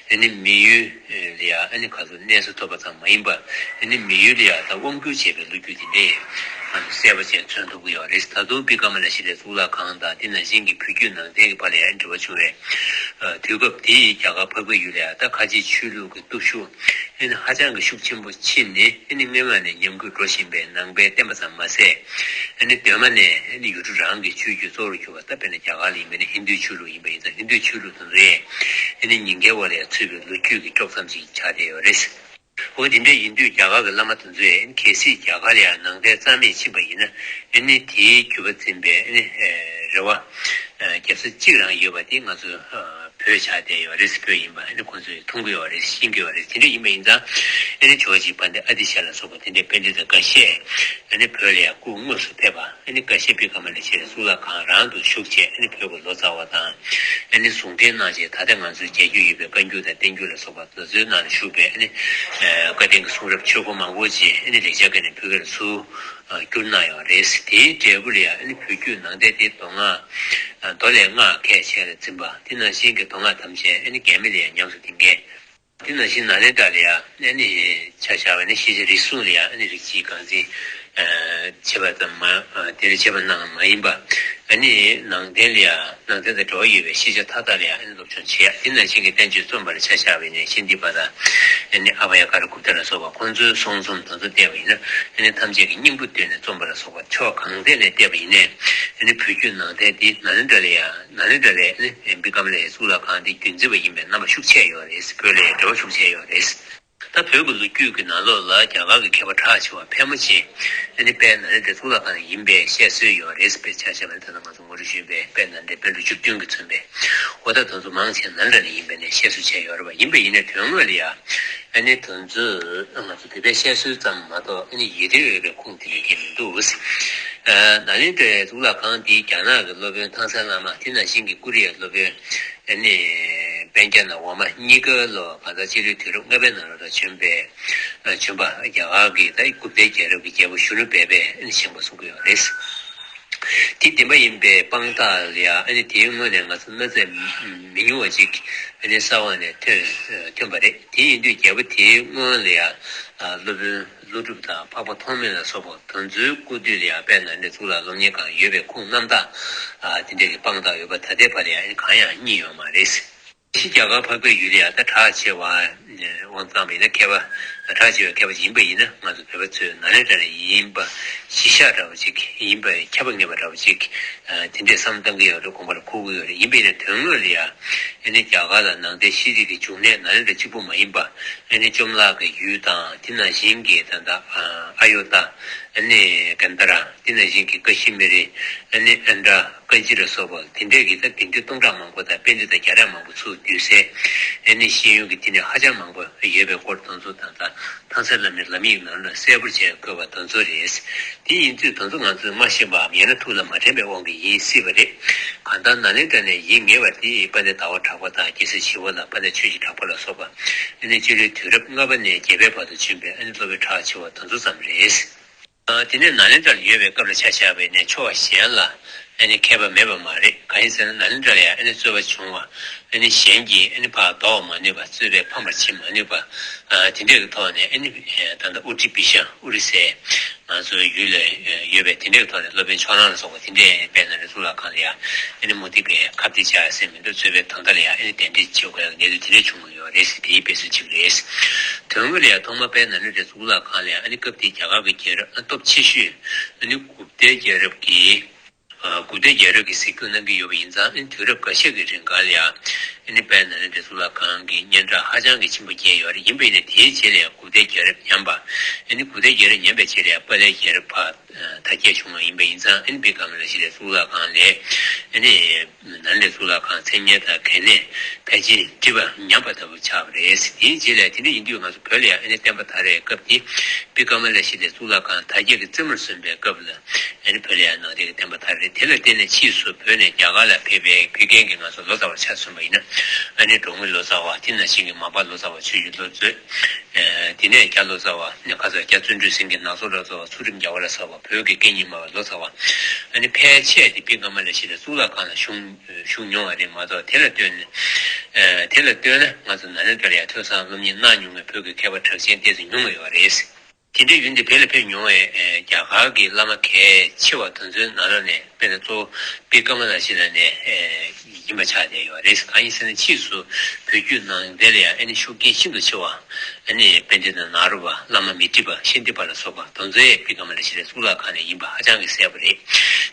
ཨ་ནི་མི་ཡུལ་ལ་ཡང་ཨ་ནི་ག་ཚོད་གནས་སུ་ཐོབ་པ་ཙམ་མ་ཡིན་པར། ཨ་ནི་མི་ཡུལ་ལ་ཡང་ད་དབང་བསྒྱུར་བྱས་པའི་ལོ་རྒྱུས་དེ་འདྲས་ང་ཚོ་གསལ་པོ་བྱས་མཚོན་ཐུབ་ཀྱི་ཡོད་རེད། ད་དུང་བི་ཀ་མ་ལ་ཤི་ལའི་གཙུག་ལག་ཁང་དང་དེ་ནང་བཞིན་གྱི་བོད་བརྒྱུད་ནང་བསྟན་གྱི་བར་ལ་ཡང་འབྲེལ་བ་བྱུང་བའི་ཨ་དུས་སྐབས་དེའི་རྒྱ་གར་འཕགས་པའི་ཡུལ་ལ་ཡང་ད་ཁ་ཆེའི་ཆོས་ལུགས་ཀྱི་སྟོབས་ཤུགས་ཨ་ནི་ཧ་ཅང་གི་ཤུགས་ཆེན་པོ་ཕྱིན་ནས། ཨ་ནི་སྔོན་མ་ནས་ཉམས་རྒུད་འགྲོ་བཞིན་པའི་ནང་པའི་བསྟན་པ་ཙམ་མ་ཟད། ཨ་ནི་གདོད་མ་ནས་ཨ་ནི་ཡུལ་གྲུ་རང་གི་ཆོས་བརྒྱུད་གཙོ་བོར་གྱུར་པ། ད་དཔེར་ན་རྒྱ་གར་ལ་ཡིན་པ་ཡིན་ན་ཧིན་རྡུའི་ཆོས་ལུགས་ཡིན་པ་ཡིན་ཙང་། ཧིན་རྡུའི་ཆོས་ལུགས་དེ་ཚོ་ཡང་ཨ་ནི་ཉིན་འགའི་བར་ལ་ཡང་ཚུད་པའི་ལོ་རྒྱུས་ཀྱི་དཀྲོག་མཚམས་ཤིག་ཆགས་བསྡད་ཡོད་རེད། འོ་དེ་འདྲ་ཡིན་དུས་རྒྱ་གར་གྱི་བླ་མ་དེ་ཚོས་གལ་སྲིད་རྒྱ་གར་ལ་ཡང་ནང་བསྟན་རྩ་མེད་ཕྱིན་པ་ཡིན་ན། ཨ་ནི་དེའི་རྒྱུད་པ་འཛིན་པའི་ཨ་ནི་རེ་བ་རྒྱབ་ས་གཅིག་རང་ཡོད་པ་དེ་ང་ཚོ་བོད་ཆགས་བསྡད་ཡོད་རེད། བོད་ཡིན་པ་ཨ་ནི་ཁོང་ཚོས་མཐོང་གི་ཡོད་རེད། ཤེས་ཀྱི་ཡོད་རེད། དེ་འདྲ་ཡིན་པ་ཡིན་ཙང་། ཨ་ནི་ཇོ་བོ་རྗེ་དཔལ་ལྡན་ཨ་ཏི་ཤ་ལ་སོགས་པ་དེ་འདྲའི་པཎྜི་ཏ་འགའ་ཤས་ཨ་ནི་བོད་ལ་ཡང་སྐུ་དངོས་སུ་ཕེབས་པ། ཨ་ནི་འགའ་ཤས་བི་ཀ་མ་ལ་ཤི་ལའི་གཙུག་ལག་ཁང་རང་དུ་བཞུགས་བྱས། ཨ་ནི་བོད་ཀྱི་ལོ་ཙཱ་བ་དང་ཨ་ནི་ཟུང་འབྲེལ་གནང་བྱས། ད་ལྟ་ང་ཚོས་མཇལ་རྒྱུ་ཡོད་པའི་བཀའ་འགྱུར་དང་བསྟན་འགྱུར་ལ་སོགས་པ་དེ་ཚོའི་ནང་ལ་བཞུགས་པའི་ཨ་ནི་བཀའ་བསྟན་གྱི་གསུང་རབ་ཆོས་སྐོར་མང་པོ་ཅིག་ཨ་ནི་ལེགས་སྦྱར་སྐད་ནས་བོད་སྐད་ལ་ཚུར་བསྒྱུར་གནང་ཡོད་རེད། དེའི་འབྲས་བུ་ལ་ཡང་ཨ་ནི་བོད་བརྒྱུད་ནང་བསྟན་དེ་མདོ་སྔགས་མདོ་ལས་སྔགས་ཁས་བྱས་ལ་འཛིན་པ། དེ་ནང་བཞིན་གྱི་མདོ་སྔགས་ཐམས་ཅད་ཨ་ནི་འགལ་མེད་ལ་ཡང་ཉམས་སུ་ལྡིང་མཁན། དེ་ནང་བཞིན་ནཱ་ལེནྡྲ་ལ་ཡང་ཨ་ནི་ཆ་བཞག་པ་ཡིན་ན་ཤེས་བྱ་རིགས་གསུམ་ལ་ཡང་ཨ་ནི་རིགས་གཅིག་རྐང་འཛིན་བྱེད་པ་ཙམ་མ། དེ་ལ་བྱེད་པ་ནང་མ་ཡིན་པ། ཨ་ནི་ནང་བསྟན་ལ་ཡང་ནང་བསྟན་དང་འབྲེལ་བ་ཡོད་པའི་ཤེས་བྱ་མཐའ་དག་ལ་ཡང་ཨ་ནི་སློབ་སྦྱོང་བྱེད་ཡ། དེ་ནང་བཞིན་གྱི་བསྟན་བཅོས་རྩོམ་པ་ལ་ཆ་བཞག་པ་ཡིན་ན་ཤཱནྟི་པ་དང་ཨ་ནི་ཨ་བྷ་ཡ་ཀ་ར་གུཔྟ་ལ་སོགས་པ་ཁོང་ཚོའི་གསུང་རྩོམ་དེ་ཚོ་བལྟས་པ་ཡིན་ན། ཨ་ནི་ཐམས་ཅད་ཀྱི་སྙིང་པོ་བཏོན་ནས་རྩོམ་པ་ལ་སོགས་པ་ཕྱོགས་གང་ཐད་ནས་བལྟས་པ་ཡིན་ནའི། ཨ་ནི་བོད་བརྒྱུད་ནང་བསྟན་འདི་ནཱ་ལེནྡྲ་ལ་ཡང་ནཱ་ལེནྡྲ་ལས་ཨ་ནི་བི་ཀ་མ་ལའི་གཙུག་ལག་ཁང་འདི་རྒྱུན་འཛིན་པ་ཡིན་པའི་རྣམ་པ་ཤུགས་ཆེ་ཡོད་རེད། བོད་ལ་ཡང་འབྲེལ་བ་ཤུགས་ཆེ་ཡོད་རེད། ད་བོད་ཀྱི་ལོ་རྒྱུས་ཀྱི་ནང་ལོགས་ལ་རྒྱ་གར་གྱི་མཁས་པ་གྲགས་ཆེ་བ་ཕལ་མོ་ཆེ་ཨ་ནི་དཔལ་ནཱ་ལེནྡྲའི་གཙུག་ལག་ཁང་ཡིན་པའི་བཤད་སྲོལ་ཡོད་རེད། དཔེར་ཆ་བཞག་པ་ན་ད་ལྟ་ང་ཚོ་ངོ་སྤྲོད་ཞུས་པའི་དཔལ་ནཱ་ལེནྡྲའི་པཎ་གྲུབ་བཅུ་བདུན་གྱིས་མཚོན་པའི། འོ་ད་དེ་ཚོ་མང་ཆེ་ནཱ་ལེནྡྲ་ནས་ཡིན་པའི་ནས་བཤད་སྲོལ་བྱས་ཡོད་རེད་པ། ཡིན་པ་ཡིན་ནའི་དོན་དངོས་ལ་ཡང་ཨ་ནི་དེ་ཚོ་ང་ཚོ་བོད་པའི་བཤད་སྲོལ་ཙམ་མ་གཏོགས་ཨ་ནི་ཡིད་བདེ་འོས་པའི་ཁུངས་དེ་འདྲ་གང་ཡང་མི་འདུག། ཨ་ནཱ་ལེནྡྲའི་གཙུག་ལག་ཁང་འདི་རྒྱ་ནག་གི་སློབ་དཔོན་ཐང་སན་བླ་མ། དེ་ནང་བཞིན་གྱི་ཀོ་རི་ཡའི་སློབ་དཔོན་ཨ་ནི་པན་ཀྱ་ན་ཝར་མ་གཉིས་ཀ་ལོ་གང་ཟག་སྤྱི་ལོའི་དུས་རབས་ལྔ་པའི་ནང་ལོགས་ལ་བྱོན་པའི་ཨ་བྱོན་པ། རྒྱ་གར་གྱི་ད་གུཔྟའི་རྒྱལ་རབས་ཀྱི་རྒྱལ་པོ་ཞུ་ནུ་སྦལ་པས་ཨ་ནི་བཞེངས་པ་གསུང་གི་ཡོད་རེད། དེ་བདེན་པ་ཡིན་པའི་དཔང་རྟགས་ལ་ཡང་ཨ་ནི་དེའི་སྔོན་ནས་ང་ཚོ་གནའ་རྫས་མི་ཉུང་བ་ཅིག་ཨ་ནི་ས་འོག་ནས་ཐོན་ཐོན་པ་རེད། དེ་ཡིན་དུས་རྒྱལ་པོ་དེའི་སྔོན་ལ་ཡང་སློབ་དཔོན་ཀླུ་སྒྲུབ་དང་འཕགས་པ་ཐོགས་མེད་ལ་སོགས་པ་དེ་ཚོའི་སྐུ་དུས་ལ་ཡང་དཔལ་ནཱ་ལེནྡྲའི་གཙུག་ལག་སློབ་གཉེར་ཁང་ཡོད་པའི་ཁུངས་རྣམ་དག་དེ་འདྲ་གི་དཔང་རྟགས་ཡོད་པ་ད་ལྟའི་བར་ལ་ཡང་གང་ཡང་རྙེད་ཡོད་མ་རེད། ཕྱི་རྒྱ་གར་འཕགས་པའི་ཡུལ་ལ་ཡང་ད་གྲགས་ཆེ་བ་དབང་བཏང་བ་ཡིན་ན་མཁས་པ་ གྲགས་ཆེ་བའི་མཁས་པ་ཅིག་ཡིན་པ་ཡིན་ན། ང་ཚོ་བོད་པ་ཚོས་ནཱ་ལེནྡྲ་ནས་ཡིན་པ་གཞི་བཞག་འདྲ་བོ་ཅིག་ཡིན་པ། ཁྱབ་པ་ངེས་པ་འདྲ་བོ་ཅིག་དེ་འདྲས་བསམ་བློ་གཏང་གི་ཡོད་རེད། དགོངས་པ་ལ་འཁོར་གི་ཡོད་རེད། ཡིན་པ་ཡིན་ན་དོན་དངོས་ལ་ཡ། ཨ་ནི་རྒྱ་གར་ལ་ནང་བསྟན་ཤེས་རིག་གི་འབྱུང་གནས་ནཱ་ལེནྡྲ་གཅིག་པུ་མ་ཡིན་པ། ཨ་ནི་བཅོམ་བརླག་གི་ཡུལ་དང་། དེ་ནང་བཞིན་གྱི་ད་ལྟ་ཨ་ཡོ་ད། ཨ་ནི་གན་ད་ར། དེ་ནང་བཞིན་གྱི་ཀ་ཤི་མི་རི། ཨ་ནི་ཨན་ཌ། ཀན་ཇི་ལ་སོགས་པ་དེ་འདྲས་ཀྱི་ད་དགེ་འདུན་སྟོང་ཕྲག་མང་པོ་དང་། པཎྜི་ཏ་བརྒྱ་ཕྲག་མང་པོ་ཚུར་འདུས་སའི། ཨ་ནི་ཤེས་ཡོན་གྱི་བསྟི་གནས་ཧ་ཅང་མང་པོ་ཡོད་པའི་སྐོར་དེ་ཚོ་ད་ལྟ་ཐང་སར་བླ་མའི་ལམ་ཡིག་ནང་ལ་གསལ་པོར་བྱས་བཀོད་པ་དེ་ཚོ་རེད། དེ་ཡིན་དུས་དེ་ཚོ་ང་ཚོས་མ་ཤེས་པའམ། ཡང་ན་ཐུགས་ལ་མ་དྲན་པའི་དབང་གིས་ཡིན་སྲིད་པ་རེད། གང་ལྟར་ནཱ་ལེནྡྲ་ནས་ཡིན་ངེས་པ་དེ་དཔལ་ལྡན་ཟླ་བ་གྲགས་པ་དང་། རྒྱལ་སྲས་ཞི་བ་ལྷ། དཔལ་ལྡན་ཆོས་ཀྱི་གྲགས་པ་ལ་སོགས་པ། ཨ་ནི་སྤྱི་ལོའི་དུས་རབས་ལྔ་པ་ནས་བརྒྱད་པའི་བར་དུ་བྱོན་པའི་ཨ་ནི་སློབ་དཔོན་གྲགས་ཆེ་བ་དེ་ཚོ་ཙམ་རེད། ཨ། དེ་ནས་ནཱ་ལེནྡྲ་ལ་ཡོད་པའི་སྐབས་ལ་ཆ་བཞག་པ་ཡིན་ན་ཕྱོགས་གཞན་ལ་ཨ་ནི་མཁས་པ་མེད་པ་མ་རེད། གང་ཡིན་ཟེར་ན། ནཱ་ལེནྡྲ་ལ་ཡང་ཨ་ནི་རྩོད་པ་བྱུང་བ། ཨ་ནི་གཞན་གྱིས་ཨ་ནི་ཕར་ཟློག་མ་ནུས་པ། རྩོད་པས་ཕམ་པར་བྱེད་མ་ནུས་པ། ཨ། དེ་འདྲའི་གི་ཐོག་ནས། ཨ་ནི་ད་ལྟ་ཨུ་ཏྲི་བི་ཤ། ཨུ་རི་སའི་ང་ཚོའི་ཡུལ་ལ་ཡོད་པའི་དེ་འདྲའི་གི་ཐོག་ནས་སློབ་དཔོན་ཕྱོགས་གླང་ལ་སོགས་པ་དེ་འདྲས་དཔལ་ནཱ་ལེནྡྲའི་གཙུག་ལག་ཁང་ལ་ཡང་ཨ་ནི་མུ་སྟེགས་པས་ཁ་གཏད་བཅག་ཟེར་མི་འདུག་རྩོད་པའི་དོན་དག་ལ་ཡང་ཨ་ནི་གདན་འདྲེན་བྱེད་དགོས་ཡག་གནས་ཚུལ་དེ་འདྲས་བྱུང་ཡོད་རེད་ཟེར། དེའི་དཔེ་མཚོན་གཅིག་རེད། དོན་དངོས་ལ་ཡང་ཐོག་མར་དཔལ་ནཱ་ལེནྡྲའི་གཙུག་ལག་ཁང་ལ་ཡང་ཨ་ནི་སྐབས་དེའི་རྒྱ་གར་གྱི་རྒྱལ་རབས་སྟོབས་ཆེ་ཤོས། ཨ་ནི་གུཔ་ཏའི་རྒྱལ་རབས་ཀྱི། ཨ། གུཔ་ཏའི་རྒྱལ་རབས་ཀྱི་གཟིགས་སྐྱོང་གནང་གི་ཡོད་པ་ཡིན་ཙང་། ཨ་ནི་དུས་རབས་འགའ་ཤས་ཀྱི་རིང་ག་ལ་ཡང་ཨ་ནི་དཔལ་ནཱ་ལེནྡྲའི་གཙུག་ལག་ཁང་གི་སྙན་གྲགས་ཧ་ཅང་གི་ཆེན་པོ་རྒྱས་ཡོད་རེད། ཡིན་པ་ཡིན་ན་དེའི་རྗེས་ལ་ཡང་གུཔ་ཏའི་རྒྱལ་རབས་ཉམས་པ། ཨ་ནི་གུཔ་ཏའི་རྒྱལ་རབས་ཉམས་པའི་རྗེས་ལ་ཡང་པཱ་ལའི་རྒྱལ་རབས་ཕར་དར་རྒྱས་བྱུང་བ་ཡིན་པ་ཡིན་ཙང་། ཨ་ནི་བི་ཀ་མ་ལ་ཤི་ལའི་གཙུག་ལག་ཁང་ལས། ཨ་ནི་ནཱ་ལེནྡྲའི་གཙུག་ལག་ཁང་མཚན་སྙན་དང་གལ་གནད་ཕལ་ཆེར་འགྲིབ་པ་ཉམས་པ་ལྟ་བུ་ཆགས་པ་རེད། དེའི་རྗེས་ལ་དེ་འདྲ་ཡིན་དུས་ང་ཚོ་བོད་ལ་ཡང་ཨ་ནི་བསྟན་པ་དར་བའི་སྐབས་དེ། བི་ཀ་མ་ལ་ཤི་ལའི་གཙུག་ལག་ཁང་དར་རྒྱས་ཀྱི་རྩེ་མོར་སོན་པའི་སྐབས་ལ། ཨ་ནི་བོད་ལ་ཡང་ནང་བསྟན་གྱི་བསྟན་པ་དར་རེད། དེ་ལ་བརྟེན་ནས་ཕྱིས་སུ་བོད་ནས་རྒྱ་གར་ལ་ཕེབས་པའི་ཕེབས་མཁན་གྱི་ང་ཚོ་ལོ་ཙཱ་བ་ཆ་མཚོན་པ་ཡིན་ན། ཨ་ནི་འབྲོང་མི་ལོ་ཙཱ་བ། དེ་ནང་བཞིན་གྱི་མར་པ་ལོ་ཙཱ་བ། ཆོས་ཀྱི་བློ་མཛོད། ཨ། དེ་ནས་རྒྱ་ལོ་ཙཱ་བ། ཁ་སང་རྒྱ་བརྩོན་འགྲུས་སེང་གེ། ནག་ཚོ་ལོ་ཙཱ་བ། ཚུལ་ཁྲིམས་རྒྱལ་བ་ལ་སོགས་པ་བོད་ཀྱི་སྐད་གཉིས་སྨྲ་བའི་ལོ་ཙཱ་བ། ཨ་ནི་ཕལ་ཆེར་དེ་བི་ཀ་མ་ལ་ཤི་ལའི་གཙུག་ལག་ཁང་ལ་བཞུགས་བཞུགས་མྱོང་བ་རེད་མ་གཏོགས། དེ་ལ་ལྟོས་ནས། ཨ། དེ་ལ་ལྟོས་ན་ང་ཚོ་ནཱ་ལེནྡྲ་ལ་ཡང་ཐོས་བསམ་སློབ་གཉེར་གནང་མྱོང་བའི་བོད་ཀྱི་མཁས་པ་གྲགས་ཅན་ཏོག་ཙམ་ཉུང་བ་ཡོད་རེད། དེ་འདྲའི་ཡུལ་འདི་བོད་ལ་ཕེབས་མྱོང་བའི་རྒྱ་གར་གྱི་བླ་མ་གལ་ཆེ་བ་དེ་ཚོའི་ནང་ལོགས་ནས། དཔེར་ན་གཙོ་བོ་བི་ཀ་མ་ལ་ཤི་ལ་ནས་ཡིན་པ་ཆགས་བསྡད་ཡོད་རེད། གང་ཡིན་ཟེར་ན། ཕྱིས་སུ་བོད་བརྒྱུད་ནང་བསྟན་ལ་ཡང་ཨ་ནི་ཤུགས་རྐྱེན་ཤིན་ཏུ་ཆེ་བ། ཨ་ནི་པཎྜི་ཏ་ནཱ་རོ་པ། བླ་མ་མཻ་ཏྲི་པ། ཤཱནྟི་པ་ལ་སོགས་པ་དེ་ཚོས་བི་ཀ་མ་ལ་ཤི་ལའི་གཙུག་ལག་ཁང་ནས་ཡིན་པ་ཧ་ཅང་གི་གསལ་པོ་རེད།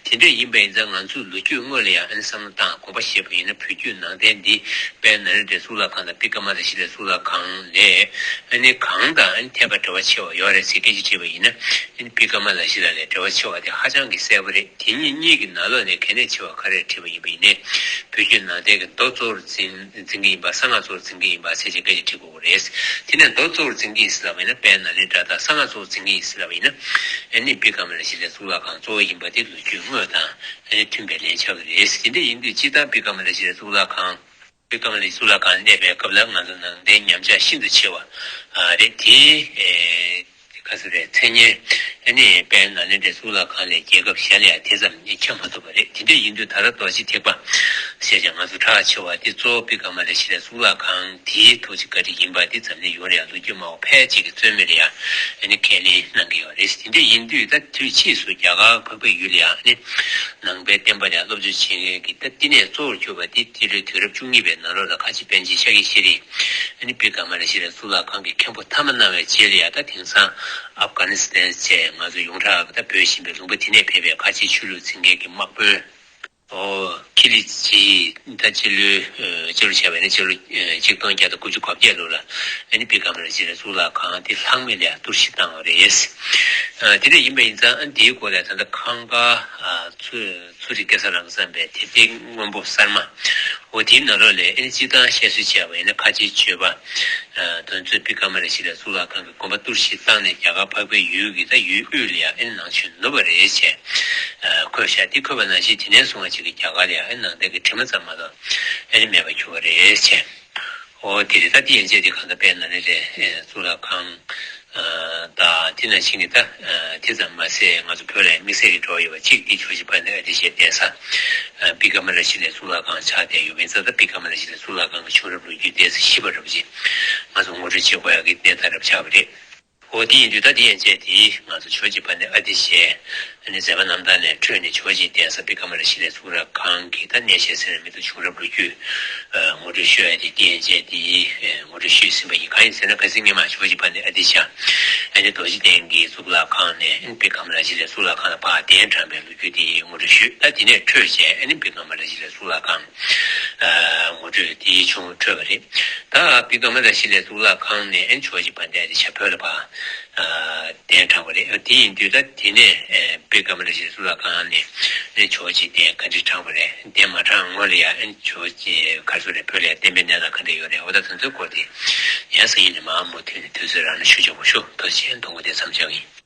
དེ་འདྲ་ཡིན་པ་ཡིན་ཙང་། ང་ཚོས་ལོ་རྒྱུས་དངོས་ལ་ཡང་ཨ་ནི་བསམ་བློ་བཏང་དགོངས་པ་བཞེས་པ་ཡིན་ན། བོད་བརྒྱུད་ནང་བསྟན་འདི་དཔལ་ནཱ་ལེནྡྲའི་གཙུག་ལག་ཁང་དང་བི་ཀ་མ་ལ་ཤི་ལའི་གཙུག་ལག་ཁང་ལས་ཨ་ནི་གང་དང་ཨ་ནི་ཐད་ཀར་འབྲེལ་བ་ཆེ་བ་ཡོད་རེད་ཟེར་སྐད་ཆ་དྲིས་པ་ཡིན་ན། ཨ་ནི་བི་ཀ་མ་ལ་ཤི་ལ་ལས་འབྲེལ་བ་ཆེ་བ་དེ་ཧ་ཅང་གི་གསལ་པོ་རེད། དེ་གཉིས་གཉིས་ཀྱི་ནང་ལོགས་ནས་གལ་གནད་ཆེ་བ་ག་རེ་དྲིས་པ་ཡིན་པ་ཡིན་ན། བོད་བརྒྱུད་ནང་བསྟན་གྱི་མདོ་གཙོ་བོར་འཛིན་འཛིན་གྱི་ཡིན་པ། གསང་སྔགས་གཙོ་བོར་འཛིན་གྱི་ཡིན་པ་ཟེར་བྱས་སྐད་ཆ་དྲི་དགོས་ཀྱི་རེད། དེ་ནས་མདོ་གཙོ་བོར་འཛིན་གྱི་ཡིན་ཟེར་ལབ་པ་ཡིན་ན། ནཱ་ལེནྡྲ་དང་། གསང་སྔགས་གཙོ་བོར་འཛིན་གྱི་ཡིན་ཟེར་ལབ་པ་ཡིན་ན། ཨ་ནི་བི་ཀ་མ་ལ་ཤི་ལའི་གཙུག་ལག་ཁང་གཙོ་བོ་ཡིན་པ་དེ་ལོ་རྒྱུས་དངོས་དང་ཨ་ནི་མཐུན་པའི་ལན་ཆགས་ཀྱི་རེད། དེ་འདྲ་ཡིན་དུས། སྤྱིར་བཏང་བི་ཀ་མ་ལ་ཤི་ལའི་གཙུག་ལག་ཁང་། བི་ཀ་མ་ལའི་གཙུག་ལག་ཁང་གནས་པའི་སྐབས་ལ་ང་ཚོ་ནང་བསྟན་ཉམས་ཆག་ཤིན་ཏུ་ཆེ་བ་རེད། དེའི་ཨེ་ག་ཚོད་རེད། མཚན་སྙན་ཨ་ནི་དཔལ་ནཱ་ལེནྡྲའི་གཙུག་ལག་ཁང་ལས་རྒྱལ་ཁབ་གཞན་ལ་ཡང་དེ་ཙམ་ཁྱབ་མ་ཐུབ་པ་རེད། དེ་འདྲ་ཡིན་དུས། ད་ལྟ་རྡོ་རྗེ་ཐེག་པ་ཞེས་བྱ་ང་ཚོ་གྲགས་ཆེ་བ་དེ་གཙོ་བོ་བི་ཀ་མ་ལ་ཤི་ལའི་གཙུག་ལག་ཁང་དེའི་ཐུགས་རྗེ་བཀའ་དྲིན་ཡིན་པ་དེ་འཛམ་གླིང་ཡོངས་ལ་ཡང་ལོ་རྒྱུས་སྨྲ་བ་ཕལ་ཆེར་གྱིས་རྩོད་མེད་ལ་ཡང་ཨ་ནི་ཁས་ལེན་གནང་གི་ཡོད་རེད། དེ་འདྲ་ཡིན་དུས། ད་དུས་ཕྱིས་སུ་རྒྱ་གར་འཕགས་པའི་ཡུལ་ལ་ཡང་ཨ་ནི་ནང་པའི་བསྟན་པ་ལ་སློབ་སྦྱོང་བྱེད་མཁན་གྱི་ད་བསྟི་གནས་གཙོ་བོར་གྱུར་པ་དེ། སྤྱི་ལོའི་དུས་རབས་བཅུ་གཉིས་པའི་ནང་ལོགས་ལ་ཁ་ཆེ་པཎ་ཆེན་ཤཱཀྱ་ཤྲཱི་ཨ་ནི་བི་ཀ་མ་ལ་ཤི་ལའི་གཙུག་ལག་ཁང་གི་མཁན་པོ་མཐའ་མ་གནང་བའི་རྗེས་ལ་ཡང་། ད་དེང་སང་ཨབ་གྷ་ནི་སི་ཐན་བཅས་ང་ཚོ་ཡོངས་གྲགས་ཀྱི་ད་བོད་ཞེས་པའི་ལུང་པ་དེ་ནས་ཕེབས་པའི་ཁ་ཆེ་ཆོས་ལུགས་འཛིན་མཁན་གྱི་དམག་དཔོན། ཨོ། ཁི་ལི་ཇི། ད་སྤྱི་ལོའི་ཨ་སྤྱི་ལོ་བྱས་པ་ཡིན་ན་སྤྱི་ལོ་ཨ་ཆིག་སྟོང་བརྒྱ་དང་དགུ་བཅུ་གོ་བརྒྱད་ལོ་ལ་ཨ་ནི་བི་ཀ་མ་ལ་ཤི་ལའི་གཙུག་ལག་ཁང་དེ་ལྷག་མེད་ལ་གཏོར་བཤིག་བཏང་བ་རེད། ཨ། དེ་འདྲ་ཡིན་པ་ཡིན་ཙང་། ཨ། འདིའི་སྐོར་ལ་ད་ལྟ་ཁང་དཀར། ཨ། ཚུ་ཚུ་རི་གེ་སར་རམ་བསམ་པའི་དེབ་ཐེར་སྔོན་པོ་གསར་མ། འོ། དེའི་ནང་ལོགས་ལ་ཨ་ནི་སྤྱིར་བཏང་བཤད་སྲོལ་བྱས་པ་ཡིན་ན། ཁ་ཆེའི་ཆོས་པ་ཨ་དེ་ཚོས་བི་ཀ་མ་ལ་ཤི་ལའི་གཙུག་ལག་ཁང་གི་དགོན་པ་གཏོར་བཤིག་བཏང་ནས། རྒྱ་གར་འཕགས་པའི་ཡུལ་གྱི་ད་ཡུལ་དབུས་ལ་ཡང་ཨ་ནི་ནང་ཆོས་ནུབ་པ་རེད་ཅེས་ཨ་འཁོད་བཞག་དེ་འཁོད་པ་ནང་བཞིན། དེ་ནས་བཟུང་བ་ཅིག་གི་རྒྱ་གར་ལ་ཡང་ཨ་ནི་ནང་བསྟན་གྱི་དྲི་མ་ཙམ་མ་གཏོགས་ཨ་ནི་མེད་པར་གྱུར་པ་རེད་ཅེས། འོ། དེ་རེད། ད་དེ་ཡན་ཆད་དེ་གང་ལྟར་དཔལ་ནཱ་ལེནྡྲའི་གཙུག་ལག་ཁང་ཨ་དང་། དེ་ནང་བཞིན་གྱི་ད་ཨ་དེ་ཙམ་མ་ཟད། ང་ཚོ་བོད་ལ་ཡང་དམིགས་བསལ་གྱི་འགྲོ་བ་ཡོད་པ་གཅིག་དེ་ཇོ་བོ་རྗེ་དཔལ་ལྡན་ཨ་ཏི་ཤའི་གདན་ས་ཨ་བི་ཀ་མ་ལ་ཤི་ལའི་གཙུག་ལག་ཁང་ཆགས་བསྡད་ཡོད་པ་ཡིན་ཙང་། ད་བི་ཀ་མ་ལ་ཤི་ལའི་གཙུག་ལག་ཁང་གི་བྱུང་རབས་ལོ་རྒྱུས་ཏོག་ཙམ་ཞིབ་པ་འདྲ་པོ་ཅིག་ང་ཚོ་ངོ་སྤྲོད་བྱེད་དགོས་ཡག་གི་གནས་སྟངས་འདྲ་པོ་ཆགས་པ་རེད། འོ་དེ་ཡིན་དུས་ད་དེ་ཡན་ཆད་དེ་ང་ཚོ་ཇོ་བོ་རྗེ་དཔལ་ལྡན་ཨ་ཏི་ཤའི་ཨ་ནི་མཛད་པ་རྣམ་ཐར་ནས་འཕྲོས་ནས་ཇོ་བོ་རྗེ་གདན་ས་བི་ཀ་མ་ལ་ཤི་ལའི་གཙུག་ལག་ཁང་གི་ད་གནས་བཤད་སེ་ར་མི་དུ་བྱུང་རབས་ལོ་རྒྱུས་ངོ་སྤྲོད་ཞུ་ཡ་དེ་དེ་ཡན་ཆད་དེ་ངོ་སྤྲོད་ཞུས་ཟིན་པ་ཡིན། གང་ཡིན་ཟེར་ན་ཁ་སང་སྔོན་མ་ཇོ་བོ་རྗེ་དཔལ་ལྡན་ཨ་ཏི་ཤ་ཨ་ནི་རྡོ་རྗེ་གདན་གྱི་གཙུག་ལག་ཁང་ནས་བི་ཀ་མ་ལ་ཤི་ལའི་གཙུག་ལག་ཁང་ལ་ཕར་གདན་དྲངས་པའི་ལོ་རྒྱུས་དེ་ངོ་སྤྲོད་ཞུས། ད་དེ་ནས་འཕྲོས་བྱས་ཨ་ནི་བི་ཀ་མ་ལ་ཤི་ལའི་གཙུག་ལག་ཁང་ངོ་སྤྲོད་དེ་བྱུང་འཕྲོས་པ་རེད། ད་བི་ཀ་མ་ལ་ཤི་ལའི་གཙུག་ལག་ཁང་ནས་ཨ་ནི་ཇོ་བོ་རྗེ་དཔལ་ལྡན་ཨ་ཏི་ཤ་བོད་ལ་ཕར་གདན་དྲངས་པ་རེད། དེ་ཡིན་དུས་ད་དེ་ནས་བི་ཀ་མ་ལ་ཤི་ལའི་གཙུག་ལག་ཁང་ནས་ཨ་ནི་ཇོ་བོ་རྗེ་གདན་ག་འདྲ་དྲངས་པ་རེད། གདན་མ་དྲངས་སྔོན་ལ་ཡ་ཨ་ནི་ཇོ་བོ་རྗེ་ག་ཚོད་རེད། བོད་ལ་ཡ་བསྟན་པའི་གནས་སྟངས་ག་འདྲ་ཡོད་རེད། འོ་ད་དེ་ཚོའི་སྐོར་དེ་ཡང་སང་ཉིན་ནས་མར་མུ་མཐུད་ནས་དུས་ཚོད་རག་ན་ཞུ་ཆོག་པ་ཞུ། ཐུགས་རྗེ་ཆེ། མདོ་ཁུངས་དེ་མཚམས་འཇོག་ཡིན།